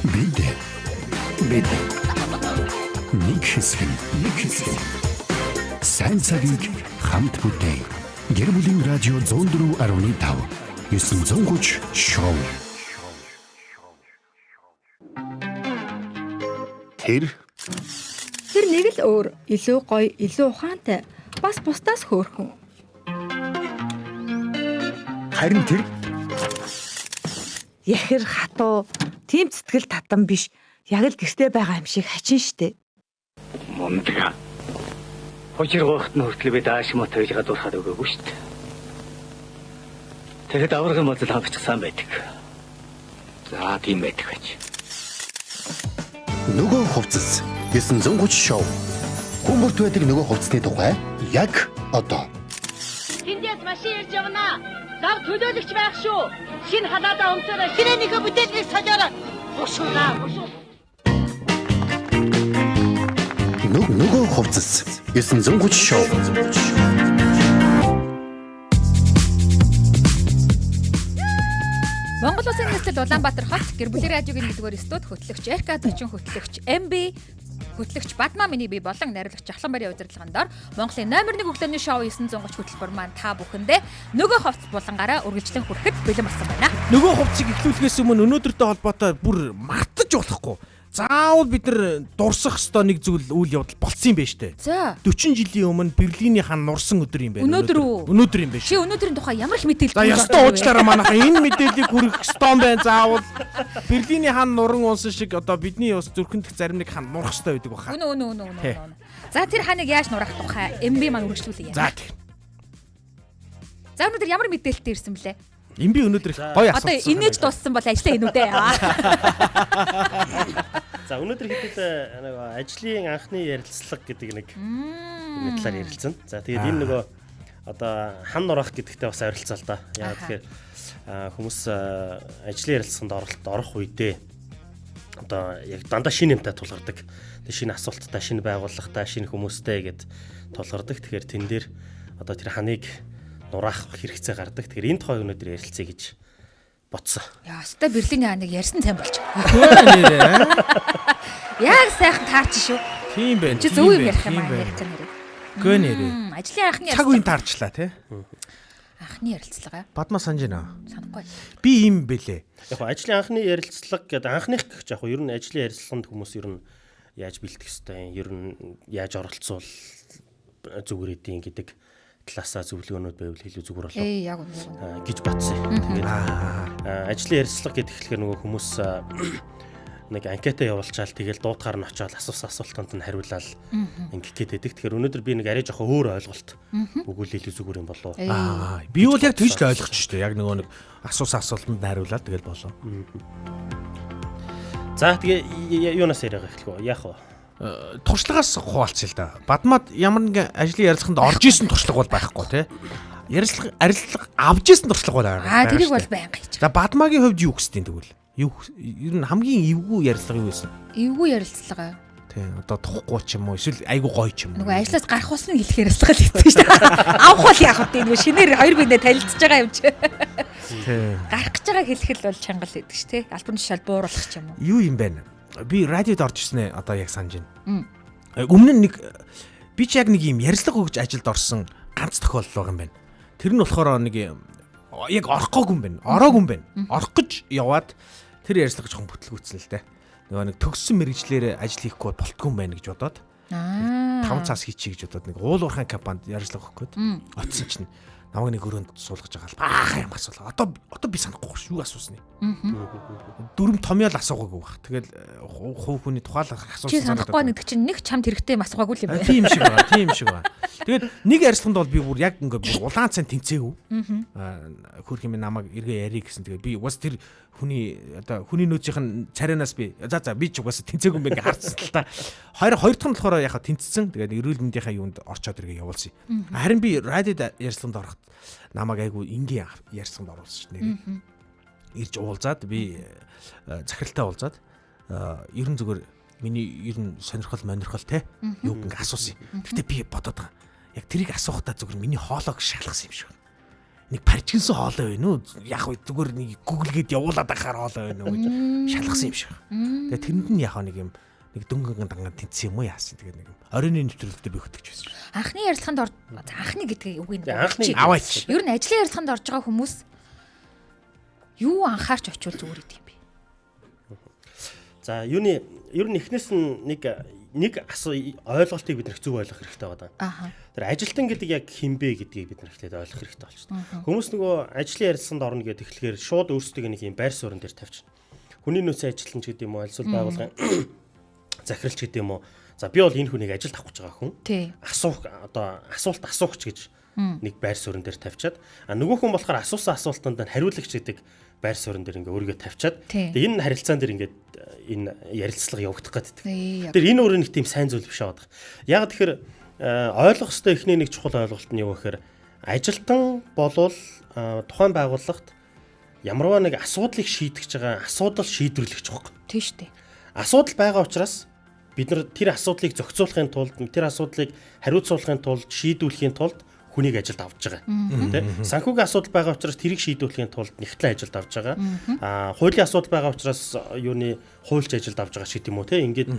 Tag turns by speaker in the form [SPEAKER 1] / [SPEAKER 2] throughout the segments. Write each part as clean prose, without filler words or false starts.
[SPEAKER 1] Бид бид нэг хэсэг нь нэг хэсэг нь сайн цагийг хамт бүтээе. Гэр бүлийн радио 104.5 930 шоу. Тэр
[SPEAKER 2] Тэр нэг л өөр, илүү гоё, илүү ухаантай, бас бусдаас хөөрхөн.
[SPEAKER 1] Харин тэр
[SPEAKER 3] Яхэр хатуу, тийм сэтгэл татан биш. Яг л гэрте байгаа юм шиг хачин штэ.
[SPEAKER 4] Мундаг. Хожиргоохт нь хүртэл би даашмат гэж гадуурхаад өгөөгүй шүү дээ. Тэгэхэд аврагын модал хангацсан байдаг. За тийм байдаг байж.
[SPEAKER 1] Нөгөө хувцас 930 шоу. Хүмүүрт байдаг нөгөө хувцсны тухай яг одоо.
[SPEAKER 5] Тэндээс машин ирж явна. Лав төлөөлөгч байх шүү. Шинэ халаадаа өмсөөрэй. Ширээнийхөө бүтээлгийг солиорой. Бушууна, бушуу.
[SPEAKER 1] Нөгөө хувцас 930 шоу.
[SPEAKER 6] Монгол Улсын нийслэл Улаанбаатар хот гэр бүлийн радиогийн нэгдүгээр студ хөтлөгч Эрка зочин хөтлөгч МБ хөтлөгч Бадма миний бие болон найруулагч Жахлан барийн удирдлагын дор Монголын номер 1 өглөөний шоу 930 хөтөлбөр маань та бүхэндээ нөгөө хувцас булангаараа үргэлжлэн хүрэхэд бэлэн болсон байна.
[SPEAKER 7] Нөгөө хувцсыг эхлүүлэхээс өмнө өнөөдөртэй холбоотой бүр мартаж болохгүй. Заавал бид нар дурсах ёстой нэг зүйл үйл явдал болцсон юм байна штэ.
[SPEAKER 6] За.
[SPEAKER 7] 40 жилийн өмнө Берлиний хан нурсан өдөр юм байна.
[SPEAKER 6] Өнөөдөр үү?
[SPEAKER 7] Өнөөдөр юм байна.
[SPEAKER 6] Чи өнөөдрийн тухай ямар их мэдээлэл
[SPEAKER 7] За ёстой уучлаарай манайха энэ мэдээллийг хүргэх ёстой юм байна заавал. Берлиний хан нуран унсан шиг одоо бидний бас зүрхэндх зарим нэг хан нурах ёстой байдаг баха.
[SPEAKER 6] Үнэ үнэ үнэ үнэ үнэ. За тэр ханыг яаж нурах тухай МБ маань үргэлжлүүлье.
[SPEAKER 7] За тэг.
[SPEAKER 6] За өнөөдөр ямар мэдээлэлтэй ирсэн бэлээ?
[SPEAKER 7] МБ өнөөдөр их гоё
[SPEAKER 6] Одоо
[SPEAKER 7] асуулт.
[SPEAKER 6] инээж дууссан бол ажиллаа хийнү дээ.
[SPEAKER 8] За өнөөдөр хэдэл нэг ажлын анхны ярилцлага гэдэг нэг юм талаар ярилцсан. За тэгээд энэ нөгөө одоо хан нурах гэдэгтэй бас ойролцоо л да. Яа тэгэхээр хүмүүс ажлын ярилцлаганд оролт орох үедээ одоо яг дандаа шинэ юмтай тулгардаг. Тэг шинэ асуулттай, шинэ байгууллагатай, шинэ хүмүүстэй гэд тулгардаг. Тэгэхээр тэн дээр одоо тэр ханыг нураах хэрэгцээ гардаг. Тэгэхээр энэ тухай өнөөдөр ярилцъя гэж бодсон.
[SPEAKER 6] Яа, өстой Берлиний ханыг ярьсан сайн болж.
[SPEAKER 7] Нэрээ.
[SPEAKER 6] Яг сайхан таарч шүү.
[SPEAKER 7] Тийм байна.
[SPEAKER 6] Чи зөв юм ярих юм аа ярих нэрээ.
[SPEAKER 7] Гөө нэрээ.
[SPEAKER 6] Ажлын анхны
[SPEAKER 7] Цаг үеийн таарчлаа тий.
[SPEAKER 6] Анхны ярилцлага.
[SPEAKER 7] Бадмаа санаж байна.
[SPEAKER 6] Санахгүй.
[SPEAKER 7] Би юм бэлээ.
[SPEAKER 8] Яг хоо ажлын анхны ярилцлага гэдэг анхных гэх яг хоо ер нь ажлын ярилцлаганд хүмүүс ер нь яаж бэлтгэх ёстой юм, ер нь яаж оролцуул зүгээр эдийн гэдэг талаасаа зөвлөгөөнүүд байвал илүү зүгээр болов
[SPEAKER 6] Ээ яг үнэ.
[SPEAKER 8] гэж бодсон юм. Тэгээд ажлын ярилцлага гэдэг тэгэхээр нөгөө хүмүүс нэг анкета явуулчаал тэгэл дуутахаар нь очиод асуусан асуултанд нь хариулаад ингэх гээд байдаг. Тэгэхээр өнөөдөр би нэг арай жоохон өөр ойлголт өгвөл илүү зүгээр юм болов уу?
[SPEAKER 7] Аа, би бол яг тэгж л ойлгоч шүү дээ. Яг нөгөө нэг асуусан асуултанд нь хариулаад тэгэл болов.
[SPEAKER 8] За тэгээ юунаас яриага эхлэх вэ? Яах вэ?
[SPEAKER 7] Туршлагаас хуваалцъя л да. Бадмад ямар нэгэн ажлын ярилцлаганд орж исэн туршлага бол байхгүй тий. Ярилцлага арилцлага авж исэн туршлага бол байгаа.
[SPEAKER 6] Аа тэрийг бол байнга хийж.
[SPEAKER 7] За Бадмагийн хувьд юу хүсдэг тэгвэл? Юу ер нь хамгийн эвгүй ярилцлага юу байсан?
[SPEAKER 6] Эвгүй ярилцлага.
[SPEAKER 7] Тий, одоо тухгүй ч юм уу эсвэл айгүй гоё ч юм уу.
[SPEAKER 6] Нөгөө ажлаас гарах усны хэлэх ярилцлага л хэцүү шүү дээ. Авах бол яах вэ? Нөгөө шинээр хоёр биенээ танилцж байгаа юм чи.
[SPEAKER 7] Тий.
[SPEAKER 6] Гарах гэж байгаа хэлэх л бол чанга л гэдэг ш тий. Албан тушаал бууруулах ч юм уу.
[SPEAKER 7] Юу юм бэ? Би радиод орж ирсэн ээ одоо яг санаж байна. Өмнө нь нэг би ч яг нэг юм ярилцлага өгч ажилд орсон ганц тохиолдол байгаа юм байна. Тэр нь болохоор нэг яг орохгүй юм байна. Ороогүй юм байна. Орох гэж яваад тэр ярилцлага жоохон бүтлгүүцсэн л дээ. Нөгөө нэг төгссөн мэрэгчлэр ажил хийхгүй болтгүй юм байна гэж бодоод 5 цаас хийчихье гэж бодоод нэг уул уурхайн компанид ярилцлага өгөх гээд очсон чинь намайг нэг өрөөнд суулгаж байгаа л баахан юм асуулаа. Одоо би санахгүй шүү юу асуусныг. Дүрм томьёол асуугаагүй баг. Тэгэл хувь хүний тухай л асуусан.
[SPEAKER 6] Чи санахгүй гэдэг чинь нэг чамд хэрэгтэй юм асуугаагүй л юм байна.
[SPEAKER 7] Тийм шиг байгаа. Тийм шиг байгаа. Тэгээд нэг ярилцлаганд бол би бүр яг ингээ бүр улаан цан тэнцээгүй. Хөрх юм намайг эргээ ярий гэсэн. Тэгээд би угаас тэр хүний одоо хүний нөөцийнх нь царайнаас би за би ч угаасаа тэнцээгүй юм байна гэж харсан л та. Хоёр дахь нь болохоор яхаа тэнцсэн. Тэгээд эрүүл мэндийнхаа юунд орчоод эргээ явуулсан. Харин би радиод ярилцлаганд ороход намайг айгүй энгийн ярилцлаганд оруулсан шүү нэрээ. Ирж уулзаад би захиралтай уулзаад ер нь зүгээр миний ер нь сонирхол монирхол те юу ингээ асуусан. Гэхдээ би бодоод байгаа. Яг тэрийг асуухтаа зүгээр миний хоолойг шалгасан юм шиг. Нэг паржигнсан хоолой байна уу? Яг үе зүгээр нэг Google-гээд явуулаад байхаар хоолой байна уу гэж шалгасан юм шиг. Тэгээ тэрэнд нь яг нэг юм нэг дөнгөн данган тэнцсэн юм уу яасан. Тэгээ нэг юм оройн нэвтрүүлэгтээ би хөтгөж байсан.
[SPEAKER 6] Анхны ярилцлаганд ор анхны гэдгийг үгийг
[SPEAKER 8] Тэг, анхны
[SPEAKER 7] Аваач.
[SPEAKER 6] Ер нь ажлын ярилцлаганд орж байгаа хүмүүс юу анхаарч очивол зүгээр гэдэг юм бэ?
[SPEAKER 8] За юуны ер нь эхнээс нь нэг нэг асуу ойлголтыг бид нар зөв ойлгох хэрэгтэй байгаа.
[SPEAKER 6] Аха.
[SPEAKER 8] Тэр ажилтан гэдэг яг хэн бэ гэдгийг бид нар эхлээд ойлгох хэрэгтэй болчихсон. Хүмүүс нөгөө ажлын ярилцсанд орно гэдэг тэгэхээр шууд өөрсдөө нэг юм байр суурин дээр тавьчихна. Хүний нөөцийн ажилтан ч гэдэг юм уу, аль эсвэл байгууллагын захиралч гэдэг юм уу. За би бол энэ хүнийг ажилд авах гэж байгаа хүн.
[SPEAKER 6] Тий.
[SPEAKER 8] Асуух одоо асуулт асуугч гэж нэг байр суурин дээр тавьчаад а нөгөө хүн болохоор асуусан асуултанд нь хариулагч гэдэг байр суурин дээр ингээ өөрийгөө тавьчаад
[SPEAKER 6] Тий.
[SPEAKER 8] тэгээ энэ харилцаан дээр ингээд энэ ярилцлага явагдах гэдэг.
[SPEAKER 6] Ээ, яг.
[SPEAKER 8] Тэр энэ өөр нэг тийм сайн зүйл биш байгаа. Яг тэгэхээр ойлгох ёстой эхний нэг чухал ойлголт нь юу гэхээр ажилтан болвол тухайн байгууллагт ямарваа нэг асуудлыг шийдэж байгаа асуудал шийдвэрлэгч байхгүй.
[SPEAKER 6] Тий штэ.
[SPEAKER 8] Асуудал байгаа учраас бид нар тэр асуудлыг зохицуулахын тулд тэр асуудлыг хариуцуулахын тулд шийдвэрлэхийн тулд хүнийг ажилд авч байгаа. Тэ? Санхүүгийн асуудал байгаа учраас тэрийг шийдвэрлэхийн тулд нэгтлэн ажилд авч байгаа. Аа хуулийн асуудал байгаа учраас юуны хуульч ажилд авч байгаа шиг юм уу те ингээд.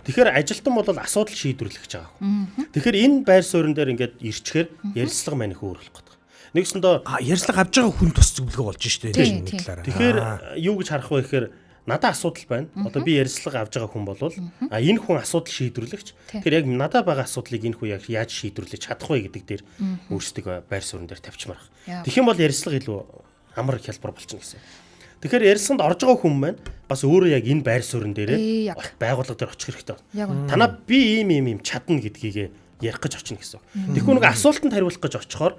[SPEAKER 8] Тэгэхээр ажилтан бол асуудал шийдвэрлэж байгаа хүн. Тэгэхээр энэ байр суурин дээр ингээд ирчээр ярилцлага маань их өөр болох гэдэг. Нэгсэндээ
[SPEAKER 7] Ярьцлага авч байгаа хүн тус зөвлөгөө болж штэ
[SPEAKER 6] Тий,
[SPEAKER 7] нэг
[SPEAKER 6] тий.
[SPEAKER 7] талаараа.
[SPEAKER 8] Тэгэхээр юу гэж харах вэ гэхээр надад асуудал байна. Одоо би ярилцлага авч байгаа хүн болвол а энэ хүн асуудал шийдвэрлэгч. Тэгэхээр яг надад байгаа асуудлыг энэ хүн яг яаж шийдвэрлэж чадах вэ гэдэг дээр өөрсдөө байр суурин дээр тавьчмаар
[SPEAKER 6] Яа.
[SPEAKER 8] байна. Тэгэх юм бол ярилцлага илүү амар хялбар болчихно гэсэн. Тэгэхээр ярилцлаганд орж байгаа хүн маань бас өөрөө яг энэ байр суурин
[SPEAKER 6] Ээ,
[SPEAKER 8] дээрээ
[SPEAKER 6] яг.
[SPEAKER 8] байгууллага дээр очих хэрэгтэй байна.
[SPEAKER 6] Яг үнэ.
[SPEAKER 8] Танаа би ийм ийм ийм чадна гэдгийг ярих гэж очино гэсэн. Тэгэхгүй нэг асуултанд хариулах гэж очихоор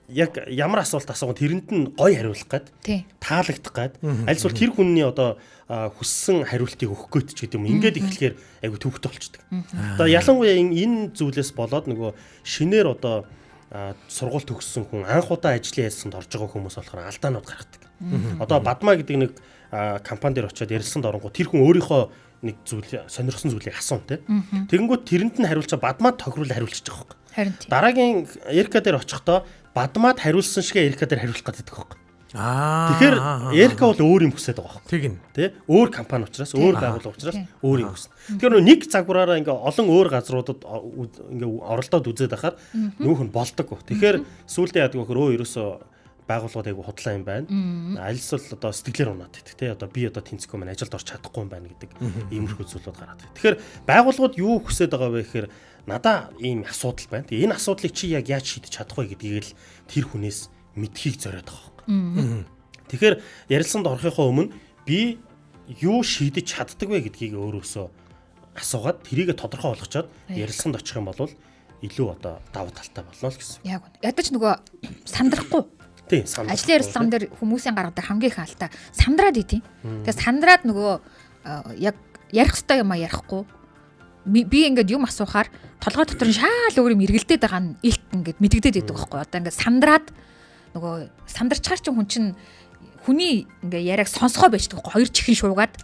[SPEAKER 8] яг ямар асуулт асууган тэрэнд нь гой хариулах гээд
[SPEAKER 6] Тий.
[SPEAKER 8] таалагдах гээд аль эсвэл тэр хүний одоо хүссэн хариултыг өгөх гээд ч гэдэг юм ингээд эхлэхээр айгу төвхтэй болчдөг. Одоо ялангуяа энэ зүйлээс болоод нөгөө шинээр одоо сургууль төгссөн хүн анх удаа ажлын ялсанд орж байгаа хүмүүс болохоор алдаанууд гаргадаг. Одоо Бадмаа гэдэг нэг компани дээр очиод ярилцсанд оронгоо тэр хүн өөрийнхөө нэг зүйл сонирхсон зүйлийг асуун те. Тэгэнгүүт тэрэнд нь хариулчаа Бадмаа тохируулан хариулчихж байгаа байхгүй.
[SPEAKER 6] Харин тий.
[SPEAKER 8] Дараагийн Эрка дээр очихдоо Бадмаад хариулсан шигэ Эрка дээр хариулах гэдэг байхгүй.
[SPEAKER 7] Аа.
[SPEAKER 8] Тэгэхээр Эрка бол өөр юм хүсээд байгаа байхгүй.
[SPEAKER 7] Тэг нь.
[SPEAKER 8] Тэ? Өөр компани учраас, өөр байгууллага учраас өөр юм хүснэ. Тэгэхээр нөгөө нэг загвараараа ингээ олон өөр газруудад ингээ оролдоод үзээд байхаар нүүх нь болдог. Тэгэхээр сүүлдээ яадаг вэ гэхээр өө ерөөсөө байгууллагууд айгу худлаа юм байна. Альсвал одоо сэтгэлээр унаад идэх тэ одоо би одоо тэнцэхгүй маань ажилд орч чадахгүй юм байна гэдэг иймэрхүү зүйлүүд гараад. Тэгэхээр байгууллагууд юу хүсээд байгаа вэ гэхээр надаа ийм асуудал байна. Тэгээ энэ асуудлыг чи яг яаж шийдэж чадах вэ гэдгийг л тэр хүнээс мэдхийг зориод байгаа байхгүй. Тэгэхээр ярилцсанд орохынхоо өмнө би юу шийдэж чаддаг вэ гэдгийг өөрөөсөө асуугаад тэрийг тодорхой болгочоод ярилцсанд очих юм бол илүү одоо давуу талтай болно л гэсэн.
[SPEAKER 6] Яг үнэ. Ядаж нөгөө сандрахгүй.
[SPEAKER 8] Тийм санал.
[SPEAKER 6] Ажлын ярилцлаган дээр хүмүүсийн гаргадаг хамгийн их алдаа сандраад идэв. Тэгээ сандраад нөгөө яг ярих ёстой юм а ярихгүй. Би ингээд юм асуухаар толгой дотор нь шаал өөр юм эргэлдээд байгаа нь илт ингээд мэдэгдээд идэг байхгүй. Одоо ингээд сандраад нөгөө сандарчгаар чинь хүн чинь хүний ингээ яриаг сонсгоо байждаг байхгүй. Хоёр чихэн шуугаад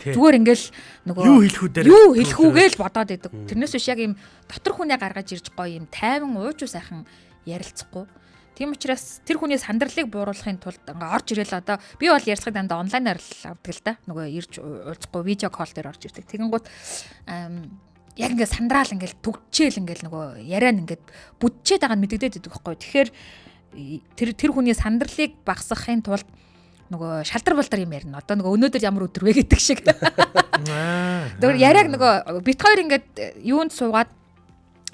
[SPEAKER 6] зүгээр ингээл нөгөө
[SPEAKER 7] Юу хэлэх үү дээр
[SPEAKER 6] юу хэлэх үгээ л бодоод идэг. Тэрнээс биш яг юм дотор хүнээ гаргаж ирж гоё юм тайван уужуу сайхан ярилцахгүй. Тийм учраас тэр хүний сандралыг бууруулахын тулд ингээ орж ирэл одоо би бол ярилцлагыг дандаа онлайнаар л авдаг л да. Нөгөө ирж уулзахгүй видео кол дээр орж ирдэг. Тэгэнгүүт яг ингээ сандраал ингээл түгчээл ингээл нөгөө яриа нь ингээд бүдчээд байгаа нь мэдэгдээд идэг байхгүй. Тэгэхээр тэр хүний сандралыг багасгахын тулд нөгөө шалдар болдар юм ярина. Одоо нөгөө өнөөдөр ямар өдөр вэ гэдэг шиг. Тэгэхээр яриаг нөгөө бит хоёр ингээд юунд суугаад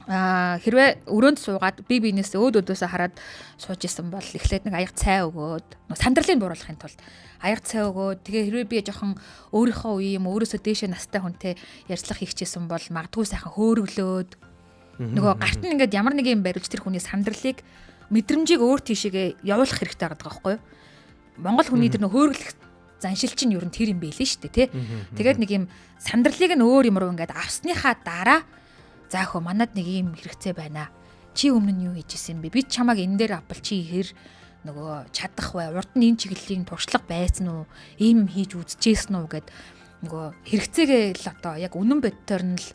[SPEAKER 6] хэрвээ өрөөнд суугаад би биенээс өөд өөдөөсөө хараад сууж исэн бол эхлээд нэг аяг цай өгөөд сандралыг бууруулахын тулд аяг цай өгөөд тэгээ хэрвээ би жоохон өөрийнхөө үе юм өөрөөсөө дээшээ настай хүнтэй ярьцлага хийчихсэн бол магадгүй сайхан хөөрөглөөд нөгөө гарт нь ингээд ямар нэг юм бариулж тэр хүний сандралыг мэдрэмжийг өөр тийшээгээ явуулах хэрэгтэй байгаа байхгүй юу? Монгол хүний тэр нөх хөөрөглөх заншил чинь ер нь тэр юм байлээ шүү дээ тий. Тэгээд нэг юм сандралыг нь өөр юм руу ингээд авсныхаа дараа за хөө манад нэг ийм хэрэгцээ байна. Чи өмнө нь юу хийж исэн бэ? Би чамайг энэ дээр авбал чи хэр нөгөө чадах вэ? Урд нь энэ чиглэлийн туршлага байсан уу? Ийм юм хийж үзчихсэн үү гэд нөгөө хэрэгцээгээ л одоо яг үнэн боддоор нь л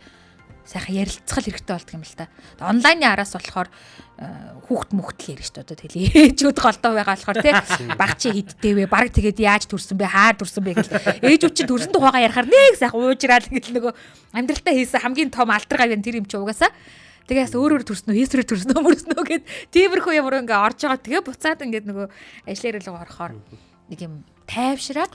[SPEAKER 6] Сайхан ярилцгал хэрэгтэй болдго юм л та. Онлайны араас болохоор хүүхд мөхтөл ярина шүү дээ. Одоо тэгэл ээжүүд голдоо байгаа болохоор тий баг чи хидтэй вэ? Бараг тэгээд яаж төрсөн бэ? Хаа төрсөн бэ гэл ээжүүд чинь төрсөн тухайгаа ярихаар нэг сайхан уужраал гэл нөгөө амьдралтаа хийсэн хамгийн том алдар гавь тэр юм чи угаасаа. Тэгээс өөр өөр төрсөн үү, хийсрээр төрсөн үү, мөрсөн үү гэд тиймэрхүү юм руу ингээ орж байгаа. Тэгээ буцаад ингээд нөгөө ажлын руу орохоор нэг юм тайвшраад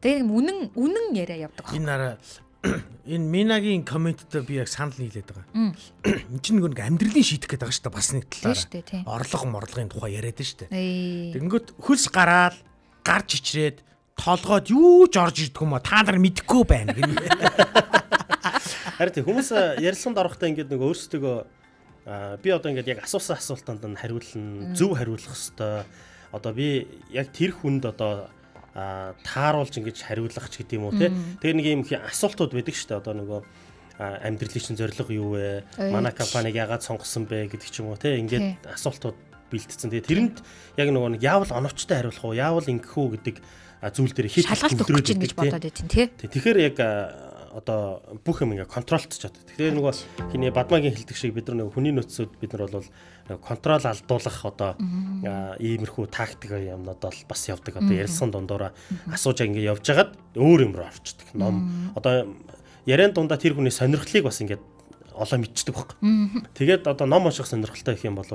[SPEAKER 6] тэгээ юм үнэн үнэн яриа явдаг.
[SPEAKER 7] Энэ араа энэ Минагийн комменттэй би яг санал нийлээд байгаа. Энд чинь нөгөө нэг амьдралын шийдэх гэдэг байгаа шүү дээ бас нэг талаараа. Орлого морлогын тухай яриад шүү дээ. Тэгэнгүүт хөлс гараал гарч ичрээд толгойд юу ч орж ирдэг юм а та нар мэдэхгүй байна гэнэ.
[SPEAKER 8] Харин тийм хүмүүс ярилцсанд орохдоо ингээд нөгөө өөрсдөө би одоо ингээд яг асуусан асуултанд нь хариулна, зөв хариулах хэвээр. Одоо би яг тэр хүнд одоо тааруулж ингэж хариулах ч гэдэг юм уу те. Тэгээ нэг юм асуултууд байдаг шүү дээ. Одоо нөгөө амьдралын чинь зорилго юу вэ? Манай компаниг яагаад сонгосон бэ гэдэг ч юм уу те. Ингээд асуултууд бэлтгэсэн. Тэгээ тэрэнд яг нөгөө нэг яавал оновчтой хариулах уу, яавал ингэх үү гэдэг зүйл дээр
[SPEAKER 6] хит шалгалт өгөх гэж ингэж бодоод байсан те.
[SPEAKER 8] Тэгэхээр яг одоо бүх юм ингээ контролтч чаддаг. Тэгэхээр нөгөө хиний Бадмагийн хэлдэг шиг бид нар нөгөө хүний нөөцүүд бид нар бол контрол алдуулах одоо иймэрхүү тактик юмнууд бол бас явдаг. Одоо ярилцсан дундуура асууж ингээ явж хагаад өөр юм руу орчдөг. Ном одоо яриан дундаа тэр хүний сонирхлыг бас ингээд олон мэдчихдэг байхгүй. Тэгээд одоо ном унших сонирхолтой гэх юм бол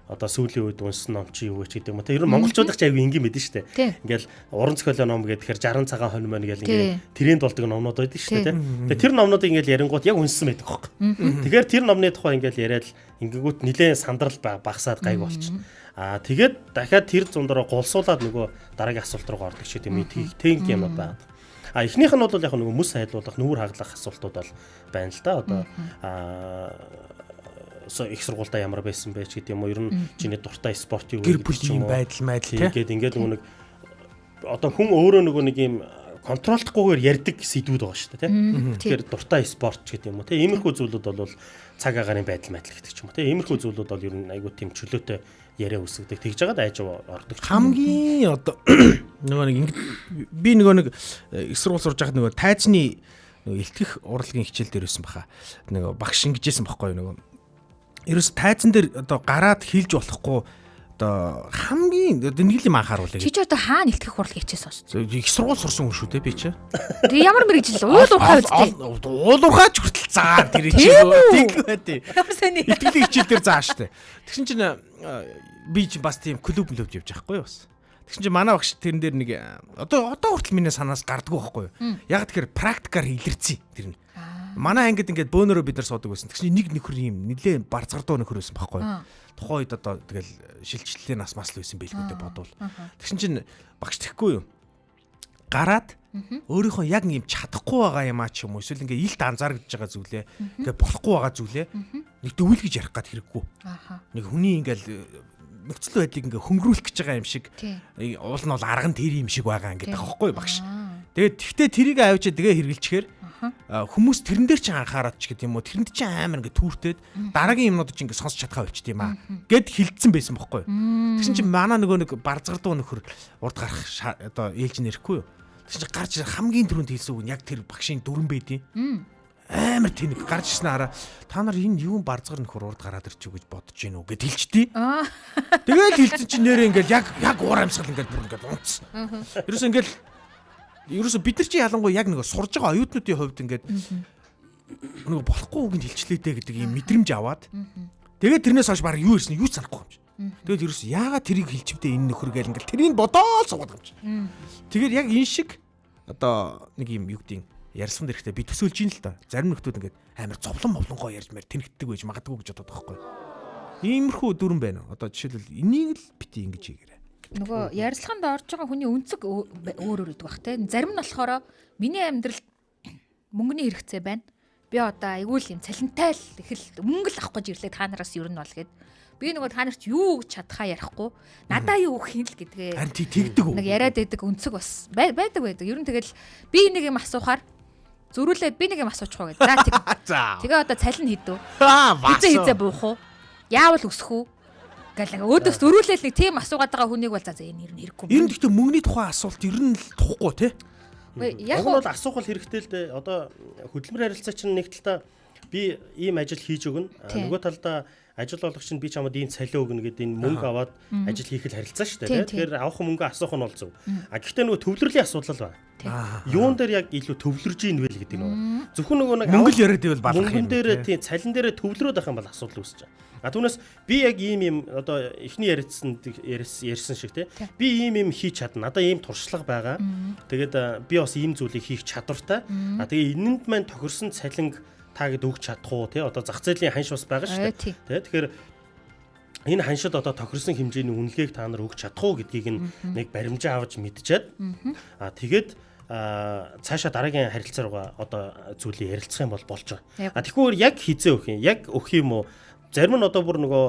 [SPEAKER 8] одоо сүүлийн үед уншсан ном чи юу вэ ч гэдэг юм уу. Тэр нь монголчуудах ч аягүй энгийн мэдэн шүү дээ. Ингээл уран зохиолын ном гэхээр 60 цагаан хонь мөн гэл ингээ тренд болдог номнууд байдаг шүү дээ. Тэгээ тэр номнуудыг ингээл ярингууд яг уншсан байдаг хөөхгүй. Тэгэхээр тэр номны тухай ингээл яриад ингэгүүт нилээн сандрал багасаад гайг болчихно. Аа тэгээд дахиад тэр зун дороо гулсуулаад нөгөө дараагийн асуулт руу ордог ч гэдэг юм. Тэнг юм байна. А эхнийх нь бол яг нөгөө мөс сайдлуулах, нүүр хаглах асуултууд бол байна л да. Одоо их сургуультай ямар байсан бэ ч гэдэг юм уу. Ер нь чиний дуртай спорт юу
[SPEAKER 7] вэ гэдэг ч юм уу. Гэр бүлийн байдал тий.
[SPEAKER 8] Тэгээд ингээд нөгөө нэг одоо хүн өөрөө нөгөө нэг юм контролдохгүйгээр ярьдаг сэдвүүд байгаа шүү дээ тий. Тэгэхээр дуртай спорт ч гэдэг юм уу тий. Иймэрхүү зүйлүүд бол цаг агаарын байдал майдал гэдэг ч юм уу тий. Иймэрхүү зүйлүүд бол ер нь айгүй тийм чөлөөтэй яриа үсгдэг. Тэгж жагаад айж ордог.
[SPEAKER 7] Хамгийн одоо нөгөө нэг би нөгөө нэг их сургууль сурж байхад нөгөө тайзны нөгөө илтгэх урлагийн хичээл дээр байсан баха. Нөгөө багш ингэжсэн байхгүй юу нөгөө. Ерөөс тайзан дээр одоо гараад хилж болохгүй одоо хамгийн нэг л юм анхааруулъя.
[SPEAKER 6] Чи ч одоо хаана илтгэх урлагийн хичээл сонссон?
[SPEAKER 7] Их сургууль сурсан хүн шүү дээ би чи.
[SPEAKER 6] Тэгээ ямар мэрэгжил уул уурхай үстэй.
[SPEAKER 7] Уул уурхайч хүртэл заа тэр чи. Тэг байт.
[SPEAKER 6] Ямар сони.
[SPEAKER 7] Итгэлийн хичээл дээр заа штэ. Тэгсэн чинь би чи бас тийм клуб млөв явж байхгүй юу бас. Тэгсэн чинь манай багш тэрэн дээр нэг одоо хүртэл миний санаас гардггүй байхгүй юу. Яг тэгэхээр практикаар илэрсэн тэр нь. Манай ангид ингээд бөөнөрөө бид нар суудаг байсан. Тэгсэн чинь нэг нөхөр юм нилээ барцгардуу нөхөр байсан байхгүй юу. Тухайн үед одоо тэгэл шилжлэлийн нас мас л байсан байлгүй дээ бодвол. Тэгсэн чинь багш тэхгүй юу. Гараад өөрийнхөө яг юм чадахгүй байгаа юм аа ч юм уу эсвэл ингээд илт анзаарэгдэж байгаа зүйлээ ингээд болохгүй байгаа зүйлээ нэг дөвөл гэж ярих гад хэрэггүй. Нэг хүний ингээд нөхцөл байдлыг ингээ хөнгөрүүлэх гэж байгаа юм шиг уул нь бол арга нь тэр юм шиг байгаа ингээд байгаа байхгүй багш. Тэгээд тэгтээ тэрийг авчиад тэгээ хэрэгэлчихээр хүмүүс тэрэн дээр чинь анхаарат ч гэдэг юм уу тэрэнд чинь амар ингээ түүртээд дараагийн юмнууд чинь ингээ сонсч чадхаа болчт юм аа гэд хилдсэн байсан байхгүй. Тэгсэн чинь манай нөгөө нэг барзгардуу нөхөр урд гарах одоо ээлж нэрэхгүй юу. Тэгсэн чинь гарч хамгийн түрүүнд хэлсэн үг нь яг тэр багшийн дүрэн байдیں۔ Амар тэнэг гарч ирсэн хараа та нар энэ юун барзгар нөхөр урд гараад ирчих гэж бодож гин үү гэд хэлчихдээ. Тэгэл хэлсэн чинь нэрээ ингээл яг уур амьсгал ингээл бүр ингээл унтсан. Ерөөсөө ингээл ерөөсөө бид нар чи ялангуяа яг нэг сурж байгаа оюутнуудын хувьд ингээд нөгөө болохгүй үг нь хэлчлээ дээ гэдэг ийм мэдрэмж аваад тэгээд тэрнээс хойш баг юу ирсэн юу ч санахгүй юм чи. Тэгээд ерөөсөө яагаад тэрийг хэлчвдээ энэ нөхөр гээл ингээл тэрийг бодоол суугаад юм чи. Тэгэхээр яг энэ шиг одоо нэг юм юу гэдгийг ярьсан дээр ихтэй би төсөөлж ин л та. Зарим нөхдүүд ингээд амар зовлон мовлонгоо ярьж мэр тэнхтдэг байж магадгүй гэж бодоод байгаа байхгүй. Иймэрхүү дүрэн байна. Одоо жишээлбэл энийг л бити ингэж хийгээрэй.
[SPEAKER 6] Нөгөө ярилцлаганд орж байгаа хүний өнцөг өөр өөр гэдэг бах те. Зарим нь болохоор миний амьдралд мөнгөний хэрэгцээ байна. Би одоо айгүй л юм цалинтай л их л мөнгө л авах гэж ирлээ та нараас ер нь бол гэд. Би нөгөө та нарт юу өгч чадхаа ярихгүй. Надаа юу өгөх юм л гэдгээ.
[SPEAKER 7] Харин тэгдэг үү?
[SPEAKER 6] Нэг яриад байдаг өнцөг бас байдаг байдаг. Ер нь тэгэл би нэг юм асуухаар зөрүүлээд би нэг юм асуучих уу гэдэг. За тэг. Тэгээ одоо цалин хэдв? Хизээ буух уу? Яавал өсөх үү? Гэл нэг өөдөөс зөрүүлээл нэг тийм асуугаад байгаа хүнийг бол за энэ ер нь хэрэггүй.
[SPEAKER 7] Ер нь гэхдээ мөнгөний тухай асуулт ер нь л тухгүй тий.
[SPEAKER 6] Яг
[SPEAKER 8] бол асуух бол хэрэгтэй л дээ. Одоо хөдөлмөр харилцаа чинь нэг талдаа Би ийм ажил хийж өгнө. Нөгөө талдаа ажил олгогч нь би чамд ийм цалин өгнө гэдэг энэ мөнгө аваад ажил хийх л харилцаа шүү дээ. Тэгэхээр авах мөнгө асуух нь бол зөв. А гэхдээ нөгөө төвлөрлийн асуудал байна. Юун дээр яг илүү төвлөрж ийн вэ гэдэг нөгөө. Зөвхөн нөгөө нэг
[SPEAKER 7] мөнгө л яриад ивэл балах
[SPEAKER 8] юм. Мөнгөн дээр тийм цалин дээрээ төвлөрөөд байх юм бол асуудал үүсэж байгаа. А түүнээс би яг ийм юм одоо эхний яриадсан ярьсан шиг тий. Би ийм юм хийж чадна. Надаа ийм туршлага байгаа. Тэгээд би бас ийм зүйлийг хийх чадвартай. А тэгээ энэнд маань тохирсон цалинг та гэд өгч чадах уу тий. Одоо зах зээлийн ханш бас байгаа шүү дээ. Тий. Тэгэхээр энэ ханшид одоо тохирсон хэмжээний үнэлгээг та нар өгч чадах уу гэдгийг нэг баримжаа авч мэдчихэд а тэгээд цаашаа дараагийн харилцаа руугаа одоо зүйлийг ярилцах юм бол болж байгаа. А тэгэхүүр яг хизээ өгөх юм. Яг өгөх юм уу? Зарим нь одоо бүр нөгөө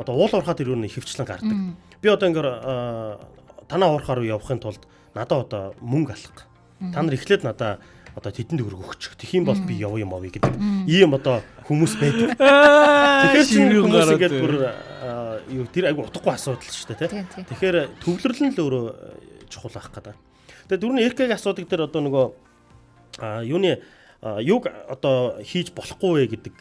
[SPEAKER 8] одоо уул уурхай тэр юу хөвчлэн гардаг. Би одоо ингээд танаа уурхаа руу явахын тулд надаа одоо мөнгө алга. Та нар эхлээд надаа одоо тэдэнд төгрөг өгчих. Тэгэх юм бол би яваа юм авъя гэдэг ийм одоо хүмүүс байдаг. Тэгэхээр чинь хүмүүс ингээд бүр юу тэр айгу утгагүй асуудал шүү дээ, тий. Тэгэхээр төвлөрөл нь л өөрөө чухал байх гэдэг. Тэгээ дөрөвний РК-гийн асуудаг дээр одоо нөгөө юуны юг одоо хийж болохгүй вэ гэдэг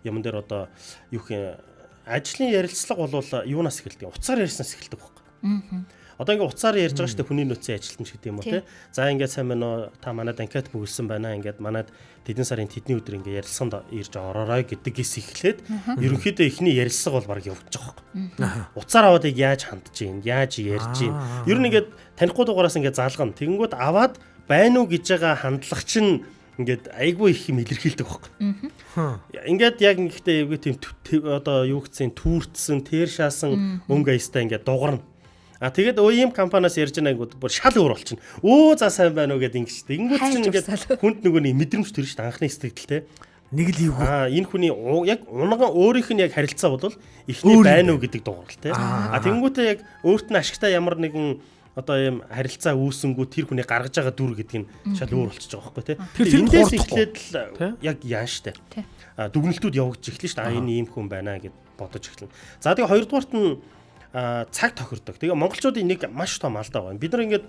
[SPEAKER 8] юм дээр одоо юу гэх ажлын ярилцлага бол юунаас эхэлдэг? Утсаар ярьснаас эхэлдэг байхгүй. Одоо ингээ утсаар ярьж байгаа шүү дээ хүний нөөцийн ажилтан ч гэдэг юм уу те. За ингээд сайн байна уу? Та манад анкет бүгэлсэн байна. Ингээд манад тэдэн сарын тэдний өдөр ингээ ярилцсанд ирж ороорой гэдгээс эхлээд ерөнхийдөө эхний ярилцлага бол баг явагдаж байгаа байхгүй. Утсаар аваад яг яаж хандж гин, яаж ярьж гин. Ер нь ингээд танихгүй дугаараас ингээд залгана. Тэгэнгүүт аваад байна уу гэж байгаа хандлага чинь ингээд айгүй их юм илэрхийлдэг байхгүй. Ингээд яг ингэхдээ эвгүй тийм одоо юу гэсэн түүртсэн, тэр шаасан өнгө аястай ингээд дугарна. А тэгээд өө ийм компаниас ярьж байгаа гингүүд бүр шал өөр болчихно. Өө за сайн байна уу гэд ингэж. Тэгэнгүүт чинь ингээд хүнд нөгөө нэг мэдрэмж төрнө шүү дээ анхны сэтгэл те.
[SPEAKER 7] Нэг л эвгүй.
[SPEAKER 8] Аа энэ хүний яг унган өөрийнх нь яг харилцаа бол эхний байна уу гэдэг дугаарл те. А тэгэнгүүтээ яг өөрт нь ашигтай ямар нэгэн одоо ийм харилцаа үүсэнгүү тэр хүний гаргаж байгаа дүр гэдэг нь шал өөр болчихж байгаа байхгүй тий.
[SPEAKER 7] Тэр
[SPEAKER 8] эндээс эхлээд л яг яан штэ. А дүгнэлтүүд явагдаж эхлэн штэ. А энэ ийм хүн байна гэд бодож эхэлнэ. За тэгээ хоёрдугаарт нь цаг тохирдог. Тэгээ монголчуудын нэг маш том алдаа байна. Бид нар ингээд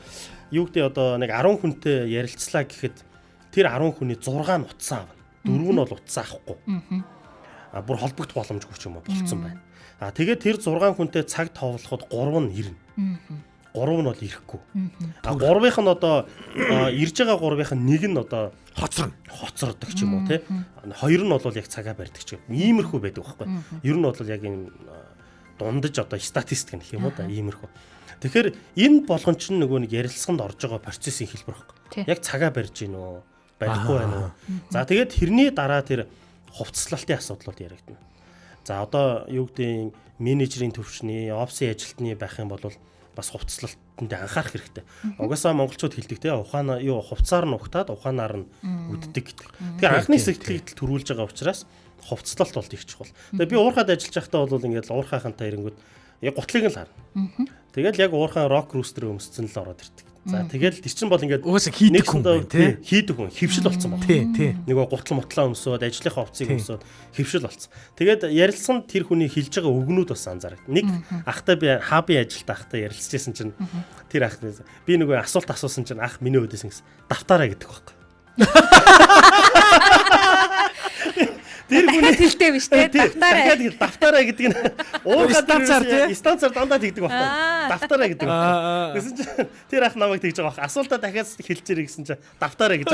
[SPEAKER 8] юу гэдэг одоо нэг 10 хүнтэй ярилцлаа гэхэд тэр 10 хүний 6 нь утсаа авна. 4 нь бол утсаа авахгүй. А бүр холбогдох боломжгүй ч юм уу болцсон байна. А тэгээд тэр 6 хүнтэй цаг товлоход 3 нь ирнэ. 3 нь бол ирэхгүй. А 3-ынх нь одоо ирж байгаа 3-ынх нь нэг нь одоо хоцордог ч юм уу те. 2 нь бол яг цагаа барьдаг ч юм. Иймэрхүү байдаг байхгүй. Ер нь бол яг энэ дундаж одоо статистик гэх юм уу да иймэрхүү. Тэгэхээр энэ болгон чинь нөгөө нэг ярилцсанд орж байгаа процессын хэлбэр байхгүй. Яг цагаа барьж гин үү, барихгүй байна уу. За тэгээд тэрний дараа тэр хувцаслалтын асуудлууд яригдана. За одоо юу гэдгийг менежерийн төвшний, офисын ажилтны байх юм бол бас хувцаслалтанд анхаарах хэрэгтэй. Угаасаа монголчууд хэлдэг те ухаан юу хувцаар нь ухтаад ухаанаар нь үддэг гэдэг. Тэгэхээр анхны сэтгэлийг төрүүлж байгаа учраас хувцлалт бол их чухал. Тэгээ би уурхад ажиллаж байхдаа бол ингээд уурхаахантай ирэнгүүт яг гутлыг нь л харна. Тэгэл яг уурхаан рок рүүстер өмсцэн л ороод ирдэг. За тэгэл тэр чинь бол ингээд
[SPEAKER 7] угаасаа хийдэг хүн байна тий.
[SPEAKER 8] Хийдэг хүн хөвшил болсон байна.
[SPEAKER 7] Тий, тий.
[SPEAKER 8] Нөгөө гутал мутлаа өмсөөд ажлынхаа хувцсыг өмсөөд хөвшил болсон. Тэгээд ярилцсан тэр хүний хэлж байгаа үгнүүд бас анзаарах. Нэг ахтай би хабын ажилд ахтай ярилцчихсэн чинь тэр ах би нөгөө асуулт асуусан чинь ах миний өөдөөс ингэсэн давтаараа гэдэг байхгүй.
[SPEAKER 6] Тэр хүний хэлтэй биш те
[SPEAKER 8] давтаараа. Дахиад давтаараа гэдэг нь уугаа тий станцаар дандаа тэгдэг байхгүй. Давтаараа гэдэг байхгүй. Гэсэн чинь тэр ах намайг тэгж байгаа байх. Асуултаа дахиад хэлчихэрэй гэсэн чинь давтаараа гэж.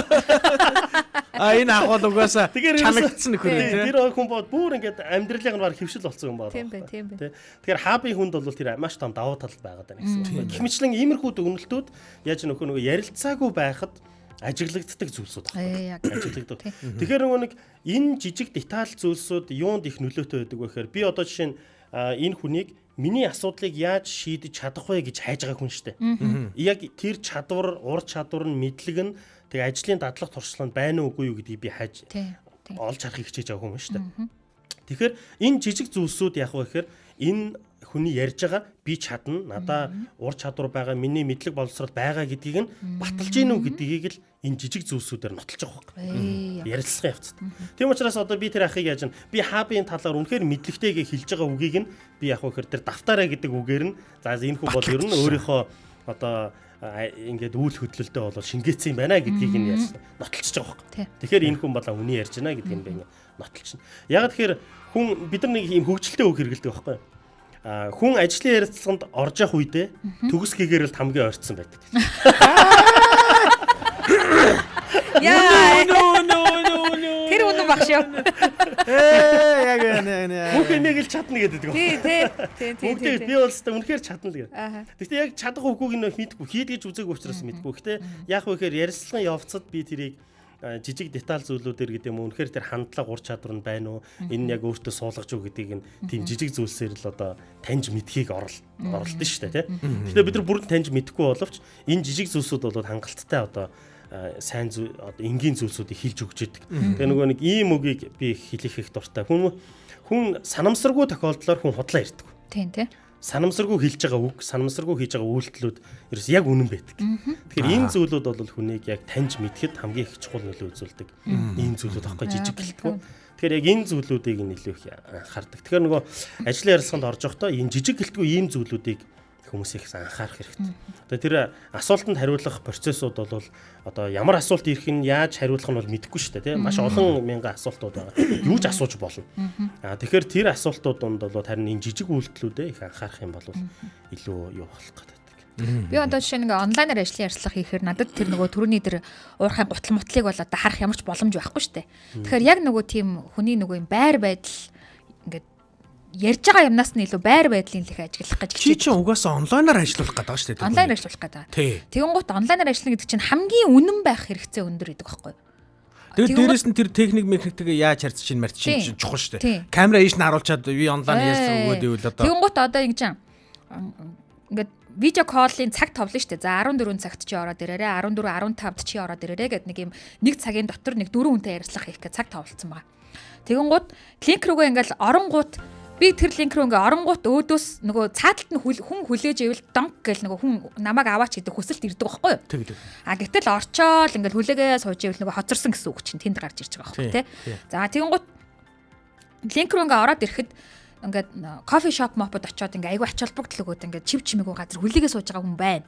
[SPEAKER 7] А энэ ах бол угаасаа чанагдсан нөхөр тий.
[SPEAKER 8] Тэр хүн бод бүр ингээд амьдралын баг хөвшил болсон юм байна.
[SPEAKER 6] Тийм бай, тийм бай.
[SPEAKER 8] Тэгэхээр хабын хүнд бол тэр маш том давуу тал байгаад байна гэсэн үг. Гэх мэтлэн иймэрхүү дүгнэлтүүд яаж нөхөө нөгөө ярилцаагүй байхад ажиглагддаг зүйлсүүд
[SPEAKER 6] байна.
[SPEAKER 8] Ажиглагддаг. Тэгэхээр нөгөө нэг энэ жижиг деталь зүйлсүүд юунд их нөлөөтэй байдаг вэ гэхээр би одоо жишээ нь энэ хүнийг миний асуудлыг яаж шийдэж чадах вэ гэж хайж байгаа хүн шүү дээ. Яг тэр чадвар, ур чадвар нь, мэдлэг нь тэг ажлын дадлаг туршлага нь байна уугүй юу гэдгийг би хайж олж харахыг хичээж байгаа хүн шүү дээ. Тэгэхээр энэ жижиг зүйлсүүд яах вэ гэхээр энэ хүний ярьж байгаа би чадна, надаа ур чадвар байгаа, миний мэдлэг боловсрол байгаа гэдгийг нь баталж гин үү гэдгийг л энэ жижиг зүйлсүүдээр нотолж байгаа байхгүй. Ярилцлагын явцад. Тийм учраас одоо би тэр ахыг яаж би хабын талаар үнэхээр мэдлэгтэйгээ хэлж байгаа үгийг нь би яг вэхэр тэр давтаараа гэдэг үгээр нь за энэ хүн бол ер нь өөрийнхөө одоо ингээд үйл хөдлөлтөй болоод шингээсэн юм байна гэдгийг нь ярьсан нотолчихж байгаа байхгүй. Тэгэхээр энэ хүн болоо үний ярьж байна гэдгийг би ингээд нотолчихно. Яг тэгэхээр хүн бид нар нэг ийм хөгжилтэй үг хэрэглэдэг байхгүй. Хүн ажлын ярилцлаганд орж явах үедээ төгс гэгэрэлд хамгийн ойртсон байдаг.
[SPEAKER 6] Яа.
[SPEAKER 7] Нөө.
[SPEAKER 6] Тэр үнэн баг шүү.
[SPEAKER 7] Яг нэ.
[SPEAKER 8] Бүх энийг л чадна гэдэг
[SPEAKER 6] Тий, тий. Тий, тий.
[SPEAKER 8] Бүгдээ би бол өстой үнэхээр чадна л гэдэг.
[SPEAKER 6] Аа.
[SPEAKER 8] Гэхдээ яг чадах үгүйг нь мэдгүй, хийд гэж үзээгүй учраас мэдгүй. Гэхдээ яг вэ гэхээр ярилцлагын явцад би тэрийг жижиг деталь зүйлүүдээр гэдэг юм уу, үнэхээр тэр хандлага ур чадвар нь байна уу, энэ нь яг өөртөө суулгаж уу гэдгийг нь тийм жижиг зүйлсээр л одоо таньж мэдхийг оролдсон шүү дээ, тий. Гэхдээ бид нар бүрэн таньж мэдэхгүй боловч энэ жижиг зүйлсүүд бол хангалттай одоо сайн зүйл одоо энгийн зүйлсүүдийг хэлж өгч идэг. Тэгээ нөгөө нэг ийм үгийг би хэлэх их дуртай. Хүн санамсаргүй тохиолдлоор хүн худлаа ярьдаг.
[SPEAKER 6] Тийм тий.
[SPEAKER 8] Санамсаргүй хэлж байгаа үг, санамсаргүй хийж байгаа үйлдэлүүд ерөөс яг үнэн байдаг. Тэгэхээр энэ зүйлүүд бол хүнийг яг таньж мэдхэд хамгийн их чухал нөлөө үзүүлдэг. Ийм зүйлүүд аахгүй жижиг гэлтгүй. Тэгэхээр яг энэ зүйлүүдийг нь илүү их анхаардаг. Тэгэхээр нөгөө ажлын ярилцлаганд орж явахдаа энэ жижиг гэлтгүй ийм зүйлүүдийг хүмүүс их анхаарах хэрэгтэй. Одоо тэр асуултанд хариулах процессууд бол одоо ямар асуулт ирэх нь яаж хариулах нь бол мэдэхгүй шүү дээ, тийм маш олон мянган асуултууд байгаа. Юу ч асууж болно. Аа тэгэхээр тэр асуултууд донд бол харин энэ жижиг үйлдэлүүдэд их анхаарах юм бол илүү юу болох гэдэг.
[SPEAKER 6] Би одоо жишээ нь ингээ онлайнаар ажлын ярилцлага хийхээр надад тэр нөгөө төрөний тэр уурхай гутал мутлыг бол одоо харах ямар ч боломж байхгүй шүү дээ. Тэгэхээр яг нөгөө тийм хүний нөгөө юм байр байдал ингээд ярьж байгаа юмнаас нь илүү байр байдлын л их ажиглах гэж
[SPEAKER 7] Чи чинь угаасаа онлайнаар ажиллах гэдэг байгаа шүү дээ.
[SPEAKER 6] Онлайнаар ажиллах гэдэг. Тэгэнгუთ онлайнаар ажиллана гэдэг чинь хамгийн үнэн байх хэрэгцээ өндөр гэдэг байхгүй юу?
[SPEAKER 7] Тэгээд дээрэс нь тэр техник механиктэйгээ яаж харьцаж чинь марч чинь чухал шүү дээ. Камера ийш нь харуулчаад би онлайн ярьсан өгөөд ивэл одоо.
[SPEAKER 6] Тэгэнгუთ одоо ингэж ингээд видео коллын цаг товлно шүү дээ. За 14 цагт чи ороод ирээрээ, 14 15-д чи ороод ирээрээ гэд нэг юм нэг цагийн дотор нэг дөрвөн хүнтэй ярилцлага хийх гэж цаг товлцсон байгаа. Тэгэнгუთ линк рүүгээ ингээл оронгууд би тэр линк рүү ингээ оронгуут өөдөөс нөгөө цааталт нь хүн хүлээж ивэл донк гэл нөгөө хүн намайг аваач гэдэг хүсэлт ирдэг байхгүй юу? А гэтэл орчоол ингээл хүлээгээ сууж ивэл нөгөө хоцорсон гэсэн үг чинь тэнд гарч ирж байгаа байхгүй тий. За тэгэнгუთ линк рүү ингээ ороод ирэхэд ингээд кофе шоп мопод очиод ингээ айгүй ач холбогдол өгөөд ингээ чив чимээгүй газар хүлээгээ сууж байгаа хүн байна.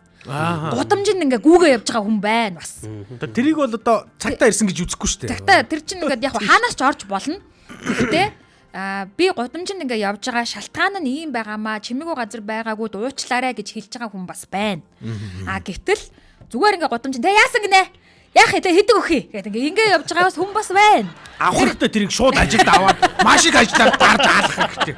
[SPEAKER 6] Гудамжинд ингээ гүүгээ явж байгаа хүн байна бас.
[SPEAKER 7] Тэрийг бол одоо цагтаа ирсэн гэж үзэхгүй шүү дээ.
[SPEAKER 6] Цагтаа тэр чинь ингээд яг хаанаас ч орж болно. Гэхдээ би гудамжинд ингээ явж байгаа шалтгаан нь ийм байгаамаа, чимээгүй газар байгаагүй дуучлаарай гэж хэлж байгаа хүн бас байна. А гэтэл зүгээр ингээ гудамжинд тэ яасан гинэ? Яах вэ? Хэдэг өхий гэдэг ингээ явж байгаас хүн бас байна.
[SPEAKER 7] Авах хэрэгтэй тэрийг шууд ажилд аваад маш их ажиллаад дарж аалах хэрэгтэй.